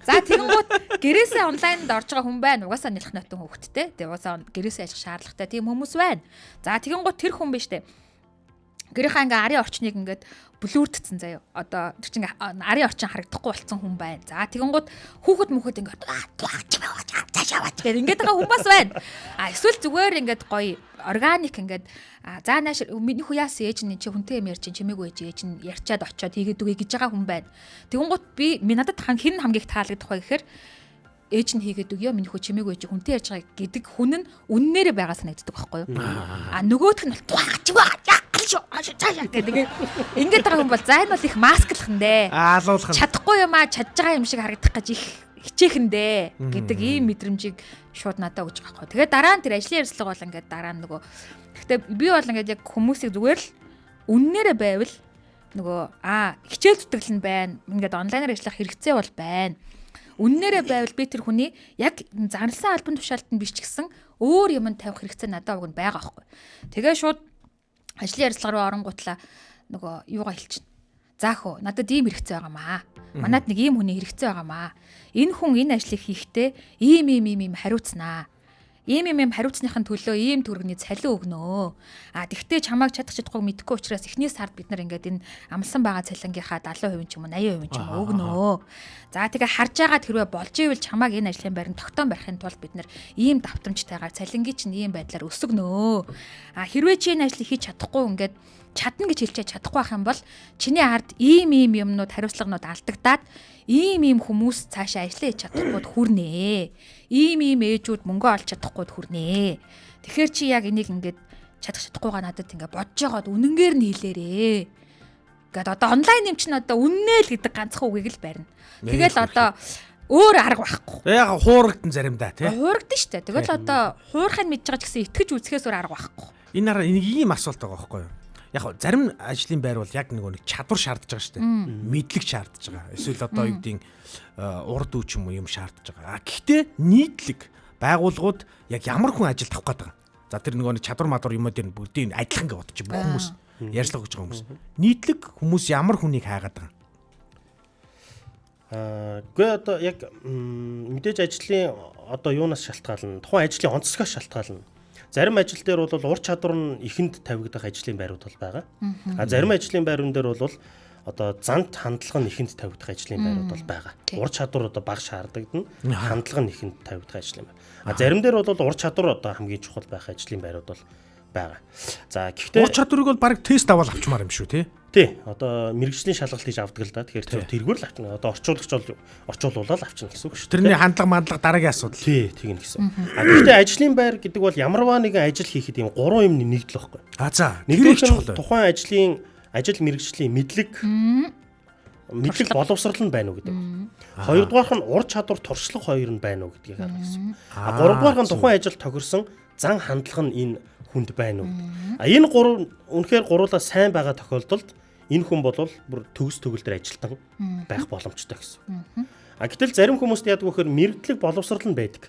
[SPEAKER 6] За тэгэнгүүт гэрээсээ онлайнд орж байгаа хүн байна. Угаасаа нэлэх нотон хөөхттэй. Тэгээ угаасаа гэрээсээ ажиллах шаардлагатай тийм хүмүүс байна. За тэгэнгүүт тэр хүн биш үү? Гэрийнхаа ингээ арын орчныг ингээд блүрдсэн заяа. Одоо тэр чинь арын орчин харагдахгүй болцсон хүн байна. За тэгэнгүүт хүүхэд мөхөд ингээд цаашаа аваач гэдэг ингээд байгаа хүн бас байна. А эсвэл зүгээр ингээд гоё органик ингээд за нааш миний хүү яасан ээж нь чи хүнтэй юм ярьж чимээгүй ээж ээж нь ярьчаад очиод хийгээд үгүй гэж байгаа хүн байна. Тэгэнгүүт би надад хэн хамгийн их таалагдах вэ гэхээр ээж нь хийгээд өгөө миний хүү чимээгүй ээж хүнтэй ярьж байгаа гэдэг хүн нь үннээрээ байгаа санагддаг байхгүй юу? А нөгөөх нь бол цаашаа гэдэг ингээд байгаа хүн бол за энэ бол их масклах нь дээ.
[SPEAKER 7] Аалуулах нь.
[SPEAKER 6] Чадахгүй юм аа чадж байгаа юм шиг харагдах гэж их хичээх нь дээ гэдэг ийм мэдрэмжийг шууд надад өгч байгаа байхгүй. Тэгээ дараа нь тэр ажлын ярилцлага бол ингээд дараа нь нөгөө гэхдээ би бол ингээд яг хүмүүсийг зүгээр л үннээрээ байвал нөгөө хичээл зүтгэл нь байна. Ингээд онлайнаар ажиллах хэрэгцээ бол байна. Үннээрээ байвал би тэр хүний яг зарласан албан тушаалд нь биш ч гэсэн өөр юм тавих хэрэгцээ надад уг нь байгаа байхгүй. Тэгээ шууд ажлын ярилцлага руу оронгуутлаа нөгөө юугаа хэлчихнэ. За хөө надад ийм хэрэгцээ байгаамаа. Манад нэг ийм хүний хэрэгцээ байгаамаа. Энэ хүн энэ ажлыг хийхдээ ийм ийм ийм ийм хариуцнаа. Ийм ийм ийм хариуцныхын төлөө ийм төгрөгийн цалин өгнөө. А тэгтээ чамайг чадах чадахгүй мэдэхгүй учраас эхний сард бид нар ингээд энэ амлсан байгаа цалингийнхаа 70% ч юм уу 80% ч юм уу өгнөө. За тэгээ харж байгаа хэрвээ болж ивэл чамайг энэ ажлын байранд тогтоон барихын тулд бид нар ийм давтамжтайгаар цалингийн чинь ийм байдлаар өсгөнөө. А хэрвээ чи энэ ажлыг хийж чадахгүй ингээд чадна гэж хэлчихэд чадахгүй байх юм бол чиний ард ийм ийм юмнууд хариуцлаганууд алдагдаад ийм ийм хүмүүс цаашаа ажиллаа хийж чадахгүйд хүрнэ. Ийм ийм ээжүүд мөнгө олж чадахгүйд хүрнэ. Тэгэхээр чи яг энийг ингээд чадах чадахгүйгаа надад ингээд бодож байгаад үнэнгээр нь хэлээрээ. Гэт одоо онлайн юм чинь одоо үннээ л гэдэг ганцхан үгийг л барина. Тэгэл одоо Өөр арга байхгүй.
[SPEAKER 7] Яг хуурагдан заримдаа тий.
[SPEAKER 6] Хуурагдан штэ. Тэгэл одоо хуурахыг мэдж байгаа ч гэсэн итгэж үзэхээс өөр арга байхгүй.
[SPEAKER 7] Энэ араа нэг ийм асуулт байгаа байхгүй юу? Яг зарим ажлын байр бол яг нэг чадвар шаардж байгаа штэ. Мэдлэг шаардж байгаа. Эсвэл одоо юу гэдгийг урд үе ч юм уу юм шаардж байгаа. Гэхдээ нийтлэг байгууллагууд яг ямар хүн ажилд авах гээд байгаа. За тэр нөгөө нэг чадвар мадвар юмуд энэ бүгдийг адилхан гэж бодчих бүх хүмүүс ярьцлага өгч байгаа хүмүүс. Нийтлэг хүмүүс ямар хүнийг хайгаад байгаа.
[SPEAKER 8] Гэхдээ одоо яг мэдээж ажлын одоо юунаас шалтгаална? Тухайн ажлын онцлогоос шалтгаална. Зарим ажил дээр бол ур чадвар нь ихэнд тавигдах ажлын байрууд бол байгаа. А зарим ажлын байран дээр бол одоо зант хандлага нь ихэнд тавигдах ажлын байрууд бол байгаа. Ур чадвар одоо бага шаардагдана. Хандлага нь ихэнд тавигдах ажлын байр. А зарим дээр бол ур чадвар одоо хамгийн чухал байх ажлын байрууд бол байгаа. За гэхдээ
[SPEAKER 7] ур чадварыг бол бараг тест аваад авчмаар юм шүү тий.
[SPEAKER 8] Тий. Одоо мэргэжлийн шалгалт хийж авдаг л да. Тэгэхээр тэргээр л авчна. Одоо орчуулагч бол орчуулуулаад авчна гэсэн үг шүү.
[SPEAKER 7] Тэрний хандлага мандлага дараагийн асуудал.
[SPEAKER 8] Тий, тэгнэ гэсэн. А гэхдээ ажлын байр гэдэг бол ямарваа нэгэн ажил хийхэд юм гурван юм нэгдэл байхгүй.
[SPEAKER 7] А за.
[SPEAKER 8] Нэгдүгээр чухал. Тухайн ажлын ажил мэргэжлийн мэдлэг боловсрол нь байна уу гэдэг. Хоёрдугаарх нь ур чадвар туршлага хоёр нь байна уу гэдгийг харна гэсэн. А гуравдугаарх нь тухайн ажил тохирсон зан хандлага нь энэ хүнд байна уу гэдэг. А энэ гурав үнэхээр гуруулаа сайн байгаа тохиолдолд энэ хүн бол бүр төгс төгөл дээр ажилтан байх боломжтой гэсэн. А гэтэл зарим хүмүүст яадаг вэхээр мэргэжлэг боловсрол нь байдаг.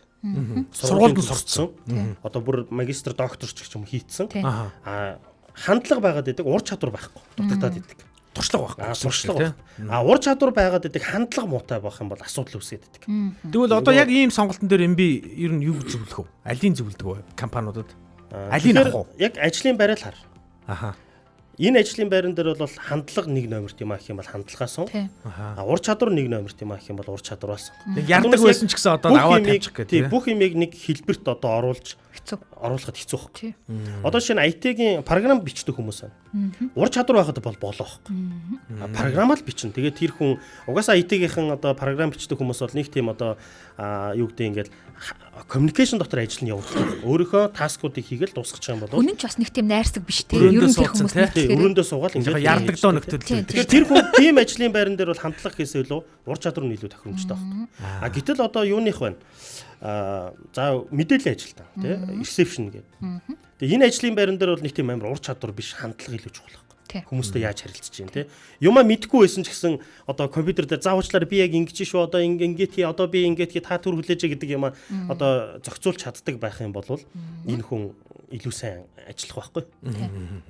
[SPEAKER 7] Сургуульд нь сурцсан.
[SPEAKER 8] Одоо бүр магистр, доктор ч гэх юм хийцэн. А хандлага байгаад байдаг, ур чадвар байхгүй. Дутагдаад байдаг.
[SPEAKER 7] Туршлага байхгүй.
[SPEAKER 8] Туршлага. А ур чадвар байгаад байдаг, хандлага муутай байх юм бол асуудал үүсгээд байдаг.
[SPEAKER 7] Тэгвэл одоо яг ийм сонголтон дээр MB ер нь юу зөвлөх вэ? Алийн зөвлөдөг вэ компаниудад? Алийг авах уу?
[SPEAKER 8] Яг ажлын байраа л хар.
[SPEAKER 7] Аха.
[SPEAKER 8] Энэ ажлын байран дээр бол хандлага нэг номерт юм а гэх юм бол хандлагаа сун. А ур чадвар нэг номерт юм а гэх юм бол ур чадвараа сун.
[SPEAKER 7] Ярдаг байсан ч гэсэн одоо аваад тавьчих гэх
[SPEAKER 8] тийм. Бүх юмыг нэг хэлбэрт одоо оруулж
[SPEAKER 6] хэцүү.
[SPEAKER 8] Оруулахад хэцүү байхгүй. Одоо шинэ IT-гийн програм бичдэг хүмүүс байна. Ур чадвар байхад бол болоо байхгүй. Програм л бичнэ. Тэгээд тэр хүн угаасаа IT-гийнхэн одоо програм бичдэг хүмүүс бол нэг тийм одоо юу гэдэг ингээл communication дотор ажил нь явагддаг. Өөрийнхөө таскуудыг хийгээл дуусгачих юм бол
[SPEAKER 6] Үнэн ч бас нэг тийм найрсаг биш те. Ер нь тэр хүмүүс
[SPEAKER 8] нэг өрөөндөө суугаал
[SPEAKER 7] ингээд ярддаг доо нөхдөд.
[SPEAKER 8] Тэгэхээр тэр хүн тийм ажлын байран дээр бол хандлага хийсээ илүү ур чадвар нь илүү тохиромжтой байхгүй. А гэтэл одоо юуных байна? За мэдээллийн ажилтан тий ресепшн гэдэг. Тэгээ энэ ажлын байран дээр бол нэг тийм амар ур чадвар биш хандлага илүү чухал байхгүй. Хүмүүстэй яаж харилцаж чинь тий. Юмаа мэдгүй байсан ч гэсэн одоо компьютер дээр за уучлаарай би яг ингэж шүү одоо ингээд хий одоо би ингээд хий та түр хүлээж гэдэг юм одоо зохицуулж чаддаг байх юм бол энэ хүн илүү сайн ажиллах байхгүй.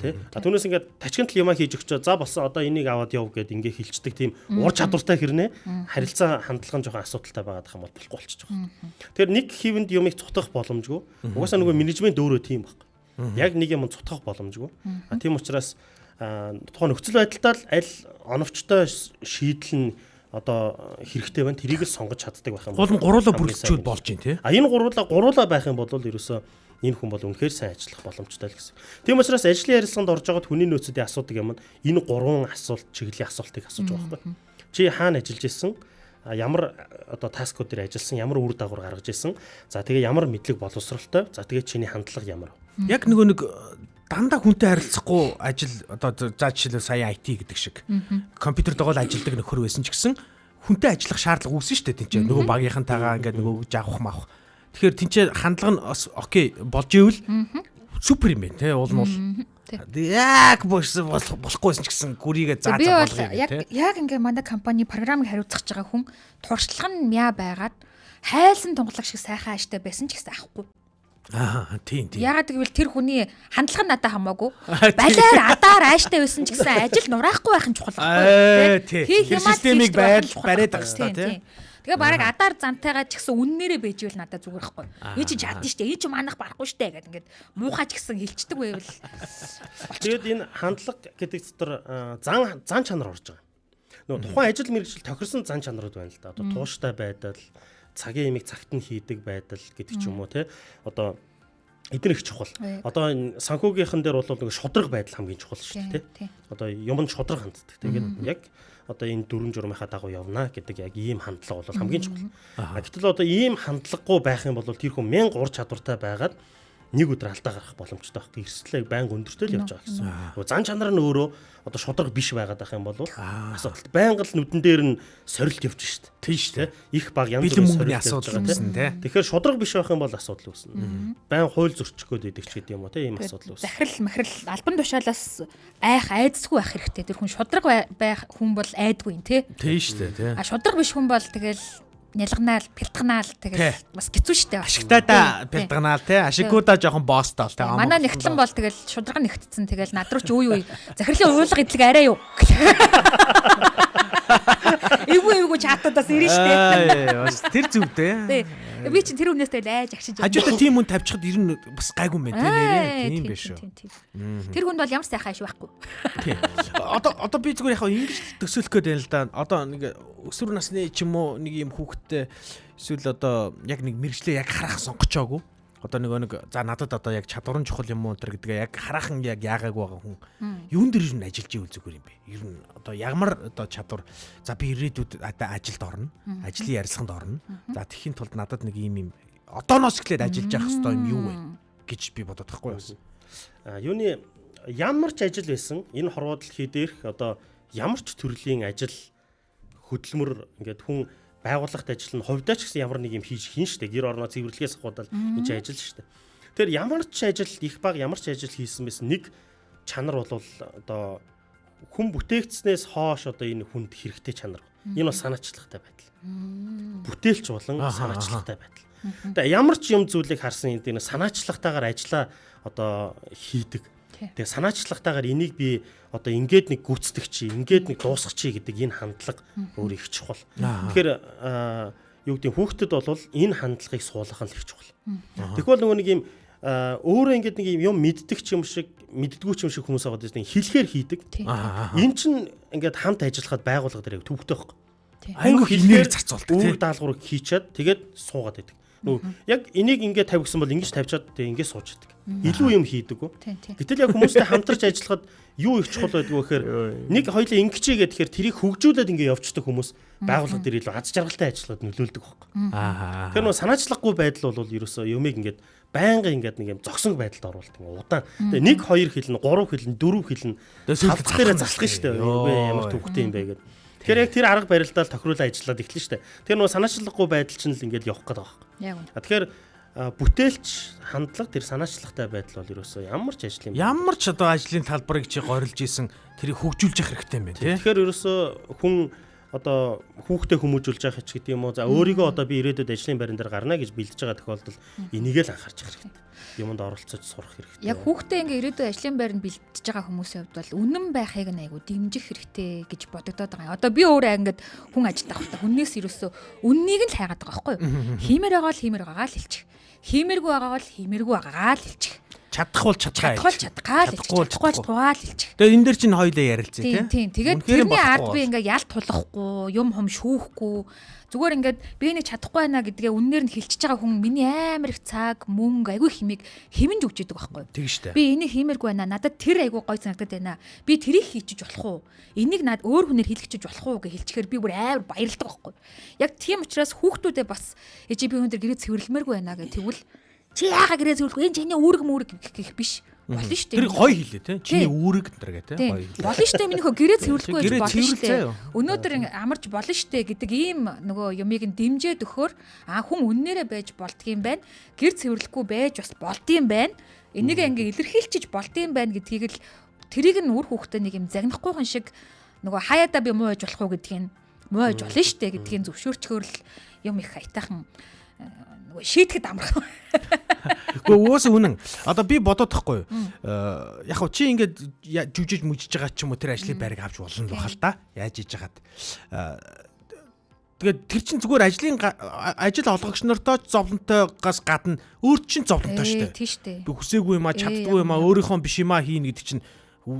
[SPEAKER 8] Тий. А түүнээс ингээд тачигнтал юмаа хийж өгчөө за болсон одоо энийг аваад яв гэд ингээ хилчдэг тийм ур чадвартай хэрнээ харилцаа хандлага нь жоохон асуудалтай байгаад их юм бол болохгүй болчих жоох. Тэгэхээр нэг хэвэнд юмыг цутгах боломжгүй. Угаасаа нөгөө менежмент өөрөө тийм байхгүй. Яг нэг юм цутгах боломжгүй. А тийм учраас тухайн нөхцөл байдалтай л аль оновчтой шийдэл нь одоо хэрэгтэй байна. Тэрийг л сонгож чаддаг байх юм.
[SPEAKER 7] Гол нь гуруула бүрэлдэхүүн болж байна тий.
[SPEAKER 8] А энэ гуруула байх юм бол ерөөсөө энэ хүн бол үнэхээр сайн ажиллах боломжтой л гэсэн. Тийм учраас ажлын ярилцлаганд орж байгаад хүний нөөцүүдийн асуудаг юм нь энэ гурван асуулт чиглэлийн асуултыг асууж байгаа байхгүй. Чи хаана ажиллаж исэн? Ямар одоо таскууд дээр ажилласан? Ямар үр дагавар гаргаж исэн? За тэгээ ямар мэдлэг боловсролтой? За тэгээ чиний хандлага ямар вэ?
[SPEAKER 7] Яг нөгөө нэг дандаа хүнтэй харилцахгүй ажил одоо за жишээлбэл сая IT гэдэг шиг компьютер догоол ажилладаг нөхөр байсан ч гэсэн хүнтэй ажиллах шаардлага үүсэн шүү дээ тэнцээ нөгөө багийнхантайгаа ингээд нөгөө өгж авах мавах. Тэгэхээр тэнцээ хандлага нь бас окей болж ивэл супер юм байна те уул нь бол яг болохгүй байсан ч гэсэн гүрийгээ заа заа болгоё
[SPEAKER 6] гэх те. Яг ингээ манай компани програмыг хариуцах байгаа хүн туршлага нь мяа байгаад хайлсан тунгалаг шиг сайхан ааштай байсан ч гэсэн авахгүй.
[SPEAKER 7] Аа тийм тийм.
[SPEAKER 6] Яагаад гэвэл тэр хүний хандлага нь надад хамаагүй. Балиар адаар ааштай байсан ч гэсэн ажил нураахгүй байх нь чухал
[SPEAKER 7] байхгүй. Тийм. Тэр системийг бариад авах хэрэгтэй тий.
[SPEAKER 6] Тэгээ бараг адаар зантайгаа ч гэсэн үннээрээ байж ивэл надад зүгээр байхгүй. Энэ чи чадна штэ, энэ чи манах барахгүй штэ гэдэг ингээд муухай ч гэсэн хилчдэг байвал.
[SPEAKER 8] Тэгээд энэ хандлага гэдэг дотор зан чанар орж байгаа. Нөгөө тухайн ажил мэргэжил тохирсон зан чанарууд байна л да. Одоо тууштай байдал, цагийн имийг цагт нь хийдэг байдал гэдэг ч юм уу те. Одоо эдгээр их чухал. Одоо энэ санхүүгийнхэн дээр бол нэг шудраг байдал хамгийн чухал шүү дээ те. Одоо юм нь шудраг ханддаг. Тэгээд яг одоо энэ дүрм журмынхаа дагуу явна гэдэг яг ийм хандлага бол хамгийн чухал. Гэтэл одоо ийм хандлагагүй байх юм бол тэр хүн 1000 ур чадвартай байгаад Нэг өдөр алдаа гарах боломжтой байхгүй. Эрсдлээ байнга өндөртэй л явж байгаа гэсэн. Нөгөө зан чанар нь өөрөө одоо шударга биш байгаад байх юм бол асуудал. Байнга л нүдэн дээр нь сорилт явж штт.
[SPEAKER 7] Тийм шүү дээ.
[SPEAKER 8] Их баг янз
[SPEAKER 7] Бэлэн
[SPEAKER 8] бүрийн
[SPEAKER 7] мөнгөний
[SPEAKER 8] сорилт явж
[SPEAKER 7] асуудал
[SPEAKER 8] байгаа,
[SPEAKER 7] үүснэ,
[SPEAKER 8] тий.
[SPEAKER 7] тий.
[SPEAKER 8] Тэгэхээр шударга биш байх юм бол асуудал үүснэ. Байн хууль зөрчих гээд байдаг ч гэдэг юм уу тий ийм асуудал үүснэ.
[SPEAKER 6] Захирал махирал албан тушаалаас айх айдасгүй байх хэрэгтэй. Тэр хүн шударга байх хүн бол айдгүй юм тий.
[SPEAKER 7] Тийм шүү дээ, тий.
[SPEAKER 6] А шударга биш хүн бол тэгэл нялганаал, пялтганаал тэгэл бас хэцүү шттэ.
[SPEAKER 7] Ашигтайдаа пялтганаал тий. Ашиггүйдаа жоохон босстол тий.
[SPEAKER 6] Манай нэгтлэн бол тэгэл шударга нэгтцэн тэгэл над руу ч үе үе захирлын уйлга идлэг арай юу. Эвгүй эвгүй чатуудаас ирнэ штэ.
[SPEAKER 7] Аа, бас тэр зүг дээ.
[SPEAKER 6] Тий. Би чинь тэр өмнөөс тэгэл айж агшиж.
[SPEAKER 7] Хажуудаа тийм хүн тавьчихад ер нь бас гайгүй юм байна тий нэрээ. Тийм биш үү.
[SPEAKER 6] Тэр хүнд бол ямар сайхан аш байхгүй.
[SPEAKER 7] Тий. Одоо би зүгээр яг ингэж төсөөлөх гээд байна л да. Одоо нэг өсвөр насны ч юм уу нэг юм хүүхэдтэй эсвэл одоо яг нэг мэрэгчлээ яг харах сонгочоогүй. Одоо нөгөө нэг за надад одоо яг чадвар нь чухал юм уу тэр гэдгээ яг хараахан яг яагаагүй байгаа хүн юун дээр ер нь ажиллаж ивэл зүгээр юм бэ? Ер нь одоо ягмар одоо чадвар за би ирээдүйд одоо ажилд орно. Ажлын ярилцлаганд орно. За тэхийн тулд надад нэг ийм юм одооноос эхлээд ажиллаж явах хэрэгтэй юм юу вэ гэж би бодоод тахгүй юу?
[SPEAKER 8] А юуны ямар ч ажил байсан энэ хорвоо дэлхий дээрх одоо ямар ч төрлийн ажил хөдөлмөр ингээд хүн байгууллагт ажиллана хувьдаа ч гэсэн ямар нэг юм хийж хийн штэ гэр орноо цэвэрлэгээс ахуудал энэ чинь ажил штэ. Тэгэхээр ямар ч ажил их баг ямар ч ажил хийсэн байсан нэг чанар бол одоо хүн бүтээгдснээс хоош одоо энэ хүнд хэрэгтэй чанар. Энэ бол санаачлагтай байдал. Бүтээлч болон санаачлагтай байдал. Тэгээ ямар ч юм зүйлийг харсан энэ санаачлагтайгаар ажиллаа одоо хийдэг. Тэгээ санаачлагтайгаар энийг би одоо ингээд нэг гүйцэтгэх чи, ингээд нэг дуусгах чи гэдэг энэ хандлага өөр их чухал. Тэгэхээр юу гэдэг хүүхдэд бол энэ хандлагыг суулгах нь их чухал. Тэгвэл нөгөө нэг юм өөрөө ингээд нэг юм мэддэг ч юм шиг, мэддэггүй ч юм шиг хүмүүс байгаа дээ. Хэлэхээр хийдэг. Энэ чинь ингээд хамт ажиллахад байгууллага дээр яг төвөгтэй байхгүй.
[SPEAKER 7] Айгүй хэлнээр зарцуулдаг
[SPEAKER 8] тий. Үүрэг даалгаврыг хийчихэд тэгээд суугаад байдаг. Нөгөө яг энийг ингээд тавигсан бол ингэж тавьчаад тэгээд ингээд суучдаг. Илүү юм хийдэг үү. Гэтэл яг хүмүүстэй хамтарч ажиллахад юу их чухал байдгүй гэхээр нэг хоёлаа ингэчээ гэхээр тэрийг хөгжүүлээд ингээд явцдаг хүмүүс байгууллага дээр илүү аз жаргалтай ажиллахад нөлөөлдөг байхгүй.
[SPEAKER 7] Аа.
[SPEAKER 8] Тэр нөгөө санаачлаггүй байдал бол ерөөсөө юмыг ингээд байнга ингээд нэг юм зогсон байдалд оруулдаг. Удаан. Тэгээ 1 2 хэлнэ, 3 хэлнэ, 4 хэлнэ.
[SPEAKER 7] Тэгээд
[SPEAKER 8] дээр залах нь шүү дээ. Ямар төвхтэй юм бэ гэдэг. Тэгэхээр яг тэр арга барилдаа тохируулан ажиллаад эхэлнэ шүү дээ. Тэр нөгөө санаачлаггүй байдал чинь л ингээд явах гээд байгаа байхгүй.
[SPEAKER 6] Яг үнэ.
[SPEAKER 8] Тэгэхээр бүтээлч хандлага тэр санаачлагтай байдал бол ерөөсөө ямар ч ажлын
[SPEAKER 7] ямар ч одоо ажлын талбарыг чи горилж исэн тэрийг хөгжүүлж явах хэрэгтэй юм байна тий.
[SPEAKER 8] Тэгэхээр ерөөсөө хүн одоо хүүхдээ хүмүүжүүлж явах ч гэдэг юм уу. За өөрийгөө одоо би ирээдүйд ажлын байран дээр гарна гэж бэлдэж байгаа тохиолдолд энийг л анхаарч явах хэрэгтэй. Юмд оролцож сурах хэрэгтэй.
[SPEAKER 6] Яг хүүхдээ ингээ ирээдүйн ажлын байранд бэлдэж байгаа хүмүүсийн хувьд бол үнэн байхыг нь айгу дэмжих хэрэгтэй гэж бодогдоод байгаа юм. Одоо би өөрөө ингээд хүн ажилд авахдаа хүнээс ерөөсөө үннийг нь л хайгаад байгаа байхгүй юу? Хиймээр байгаа бол хиймээр байгаагаа л хэлчих. Хиймээргүй байгаа бол хиймээргүй байгаагаа л хэлчих.
[SPEAKER 7] Чадах бол чадхаа.
[SPEAKER 6] Чадах бол чадхаа л хэлчих. Чадахгүй бол чадхаа л хэлчих.
[SPEAKER 7] Тэгээ энэ дээр чинь хоёлаа ярилцъя тий.
[SPEAKER 6] Тийм. Тэгээд тэрний ард би ингээ ялт тулахгүй, юм хум шүүхгүй. Зүгээр ингээд би нэг чадахгүй байна гэдгээ үннээр нь хэлчихэж байгаа хүн миний амар их цаг, мөнгө, айгүй химийг хэмнэж өгч идэг байхгүй юу?
[SPEAKER 7] Тийм шүү дээ.
[SPEAKER 6] Би энийг хиймээргүй байна. Надад тэр айгүй гой санагдаад байна. Би тэрийг хийчих болох уу? Энийг над өөр хүнээр хийлгэчих болох уу гэж хэлчихээр би бүр амар баярлдаг байхгүй юу? Яг тийм учраас хүүхдүүдээ бас ээжи би өндөр гэрээ цэвэрлэмээргүй байна гэх тэгвэл чи яагаа гэрээ цэвэрлэхгүй энэ чиний үүрэг мүрэг гэх биш болно шүү дээ.
[SPEAKER 7] Тэр гоё хэлээ те. Чиний үүрэг энэ гэх те. Гоё.
[SPEAKER 6] Болно шүү дээ миний хөө гэрээ цэвэрлэхгүй байж болно шүү дээ. Өнөөдөр амарч болно шүү дээ гэдэг ийм нөгөө юмыг нь дэмжиж өгөхөр а хүн үннээрээ байж болдгийм байна. Гэр цэвэрлэхгүй байж бас болдгийм байна. Энийг ингээ илэрхийлчих болдгийм байна гэдгийг л тэрийг нь үр хүүхдээ нэг юм загнахгүйхэн шиг нөгөө хаяада би муу байж болох уу гэдгийг муу байж болно шүү дээ гэдгийг зөвшөөрчхөөр л юм их аятайхан нөгөө шийдэхэд амархан.
[SPEAKER 7] Гэхдээ угаасаа үнэн. Одоо би бодоод тахгүй юу. Яг хөө чи ингээд жүжиж мүжиж байгаа ч юм уу тэр ажлын байрыг авч болно л бахал та. Яаж хийж хагаад. Тэгээд тэр чин зүгээр ажлын ажил олгогч нартай зовлонтойгоос гадна өөр чин зовлонтой шүү дээ.
[SPEAKER 6] Тийм шүү дээ.
[SPEAKER 7] Би хүсээгүй юм а, чаддгүй юм а, өөрийнхөө биш юм а хийнэ гэдэг чинь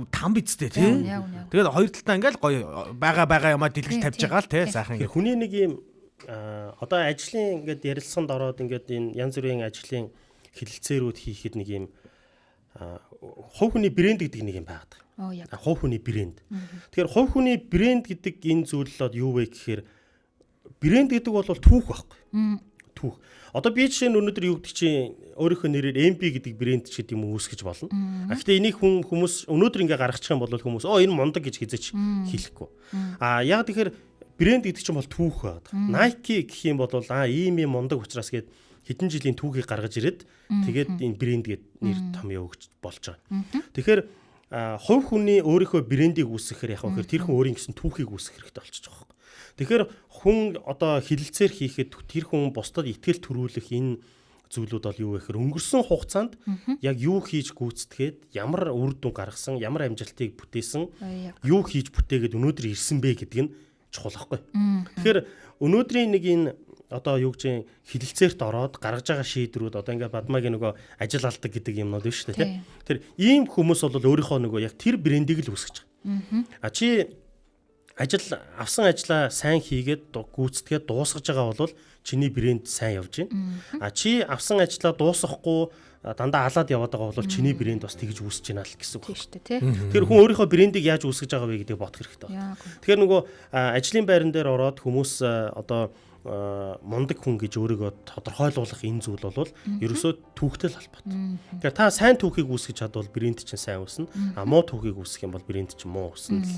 [SPEAKER 7] там бидтэй тий. Тэгээд хоёр талтаа ингээл гоё байгаа юмаа дэлгэж тавьж байгаа л тий сайхан.
[SPEAKER 8] Ингээд хүний нэг юм одоо ажлын ингээд ярилцсанд ороод ингээд энэ янз бүрийн ажлын хэлэлцээрүүд хийхэд нэг юм хувь хүний брэнд гэдэг нэг юм байгаад байгаа. Хувь хүний брэнд. Тэгэхээр хувь хүний брэнд гэдэг энэ зүйл л юу вэ гэхээр брэнд гэдэг бол түүх байхгүй. Түүх. Одоо би жишээ нь өнөөдөр юу гэдэг чинь өөрийнхөө нэрээр MB гэдэг брэнд ч гэдэг юм уу үүсгэж болно. А гэхдээ энийг хүмүүс өнөөдөр ингээ гаргачих юм бол хүмүүс оо энэ мундаг гэж хизээч хэлэхгүй. А яг тэгэхээр брэнд гэдэг чинь бол түүх байдаг. Nike гэх юм бол ийм юм мундаг учраас гээд хэдэн жилийн түүхийг гаргаж ирээд тэгээд энэ брэнд гээд нэр томьёо өгч болж байгаа. Тэгэхээр хувь хүний өөрийнхөө брендийг үүсгэхээр яг гэхээр тэр хүн өөрийн гэсэн түүхийг үүсгэх хэрэгтэй болчихж байгаа байхгүй. Тэгэхээр хүн одоо хилэлцээр хийхэд тэр хүн бусдад итгэл төрүүлэх энэ зүйлүүд бол юу вэ гэхээр өнгөрсөн хугацаанд яг юу хийж гүйцэтгээд ямар үр дүн гаргасан, ямар амжилтыг бүтээсэн, юу хийж бүтээгээд өнөөдөр ирсэн бэ гэдг нь чухал байхгүй. Тэгэхээр өнөөдрийн нэг энэ одоо юу гэж хилэлцээрт ороод гаргаж байгаа шийдвэрүүд одоо ингээ Бадмагийн нөгөө ажил алдаг гэдэг юмнууд биш үү те. Тэр ийм хүмүүс бол өөрийнхөө нөгөө яг тэр брендийг л үүсгэж байгаа. А чи ажил авсан ажлаа сайн хийгээд гүйцэтгээд дуусгаж байгаа бол чиний брэнд сайн явж байна. А чи авсан ажлаа дуусгахгүй дандаа алаад яваад байгаа бол чиний брэнд бас тэгж үүсэж байна л гэсэн үг.
[SPEAKER 6] Тийм шүү дээ, тий.
[SPEAKER 8] Тэр хүн өөрийнхөө брендийг яаж үүсгэж байгаа вэ гэдгийг бодох хэрэгтэй байна. Тэгэхээр нөгөө ажлын байран дээр ороод хүмүүс одоо мундаг хүн гэж өөрийгөө тодорхойлуулах энэ зүйл бол ерөөсөө түүхтэй л холбоотой. Тэгэхээр та сайн түүхийг үүсгэж чадвал брэнд чинь сайн үүснэ. А муу түүхийг үүсгэх юм бол брэнд чинь муу үүснэ л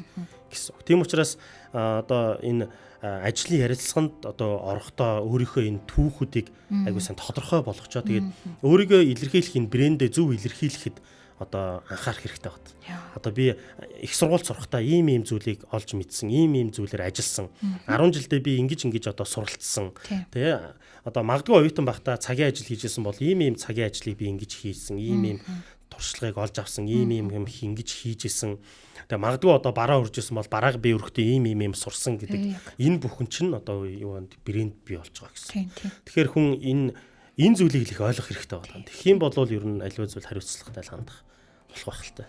[SPEAKER 8] гэсэн үг. Тийм учраас одоо энэ ажлын ярилцлаганд одоо орохдоо өөрийнхөө энэ түүхүүдийг айгуу сайн тодорхой болгочоо тэгээд өөрийгөө илэрхийлэх энэ брэндээ зөв илэрхийлэхэд одоо анхаарах хэрэгтэй байна. Одоо би их сургууль сурахтаа ийм ийм зүйлийг олж мэдсэн, ийм ийм зүйлээр ажилласан. 10 жилдээ би ингэж ингэж одоо суралцсан. Тэ одоо магадгүй оюутан байхдаа цагийн ажил хийжсэн бол ийм ийм цагийн ажлыг би ингэж хийсэн, ийм ийм туршлагыг олж авсан, ийм ийм юм ингэж хийжсэн. Тэгээ магадгүй одоо бараа үржсэн бол барааг би өрхтөө ийм ийм юм сурсан гэдэг энэ бүхэн чинь одоо юу брэнд бий болж байгаа гэсэн. Тэгэхээр хүн энэ зүйлийг их ойлгох хэрэгтэй байна. Тэгэх юм бол ер нь аливаа зүйл хариуцлагатай л хандах болох байх л та.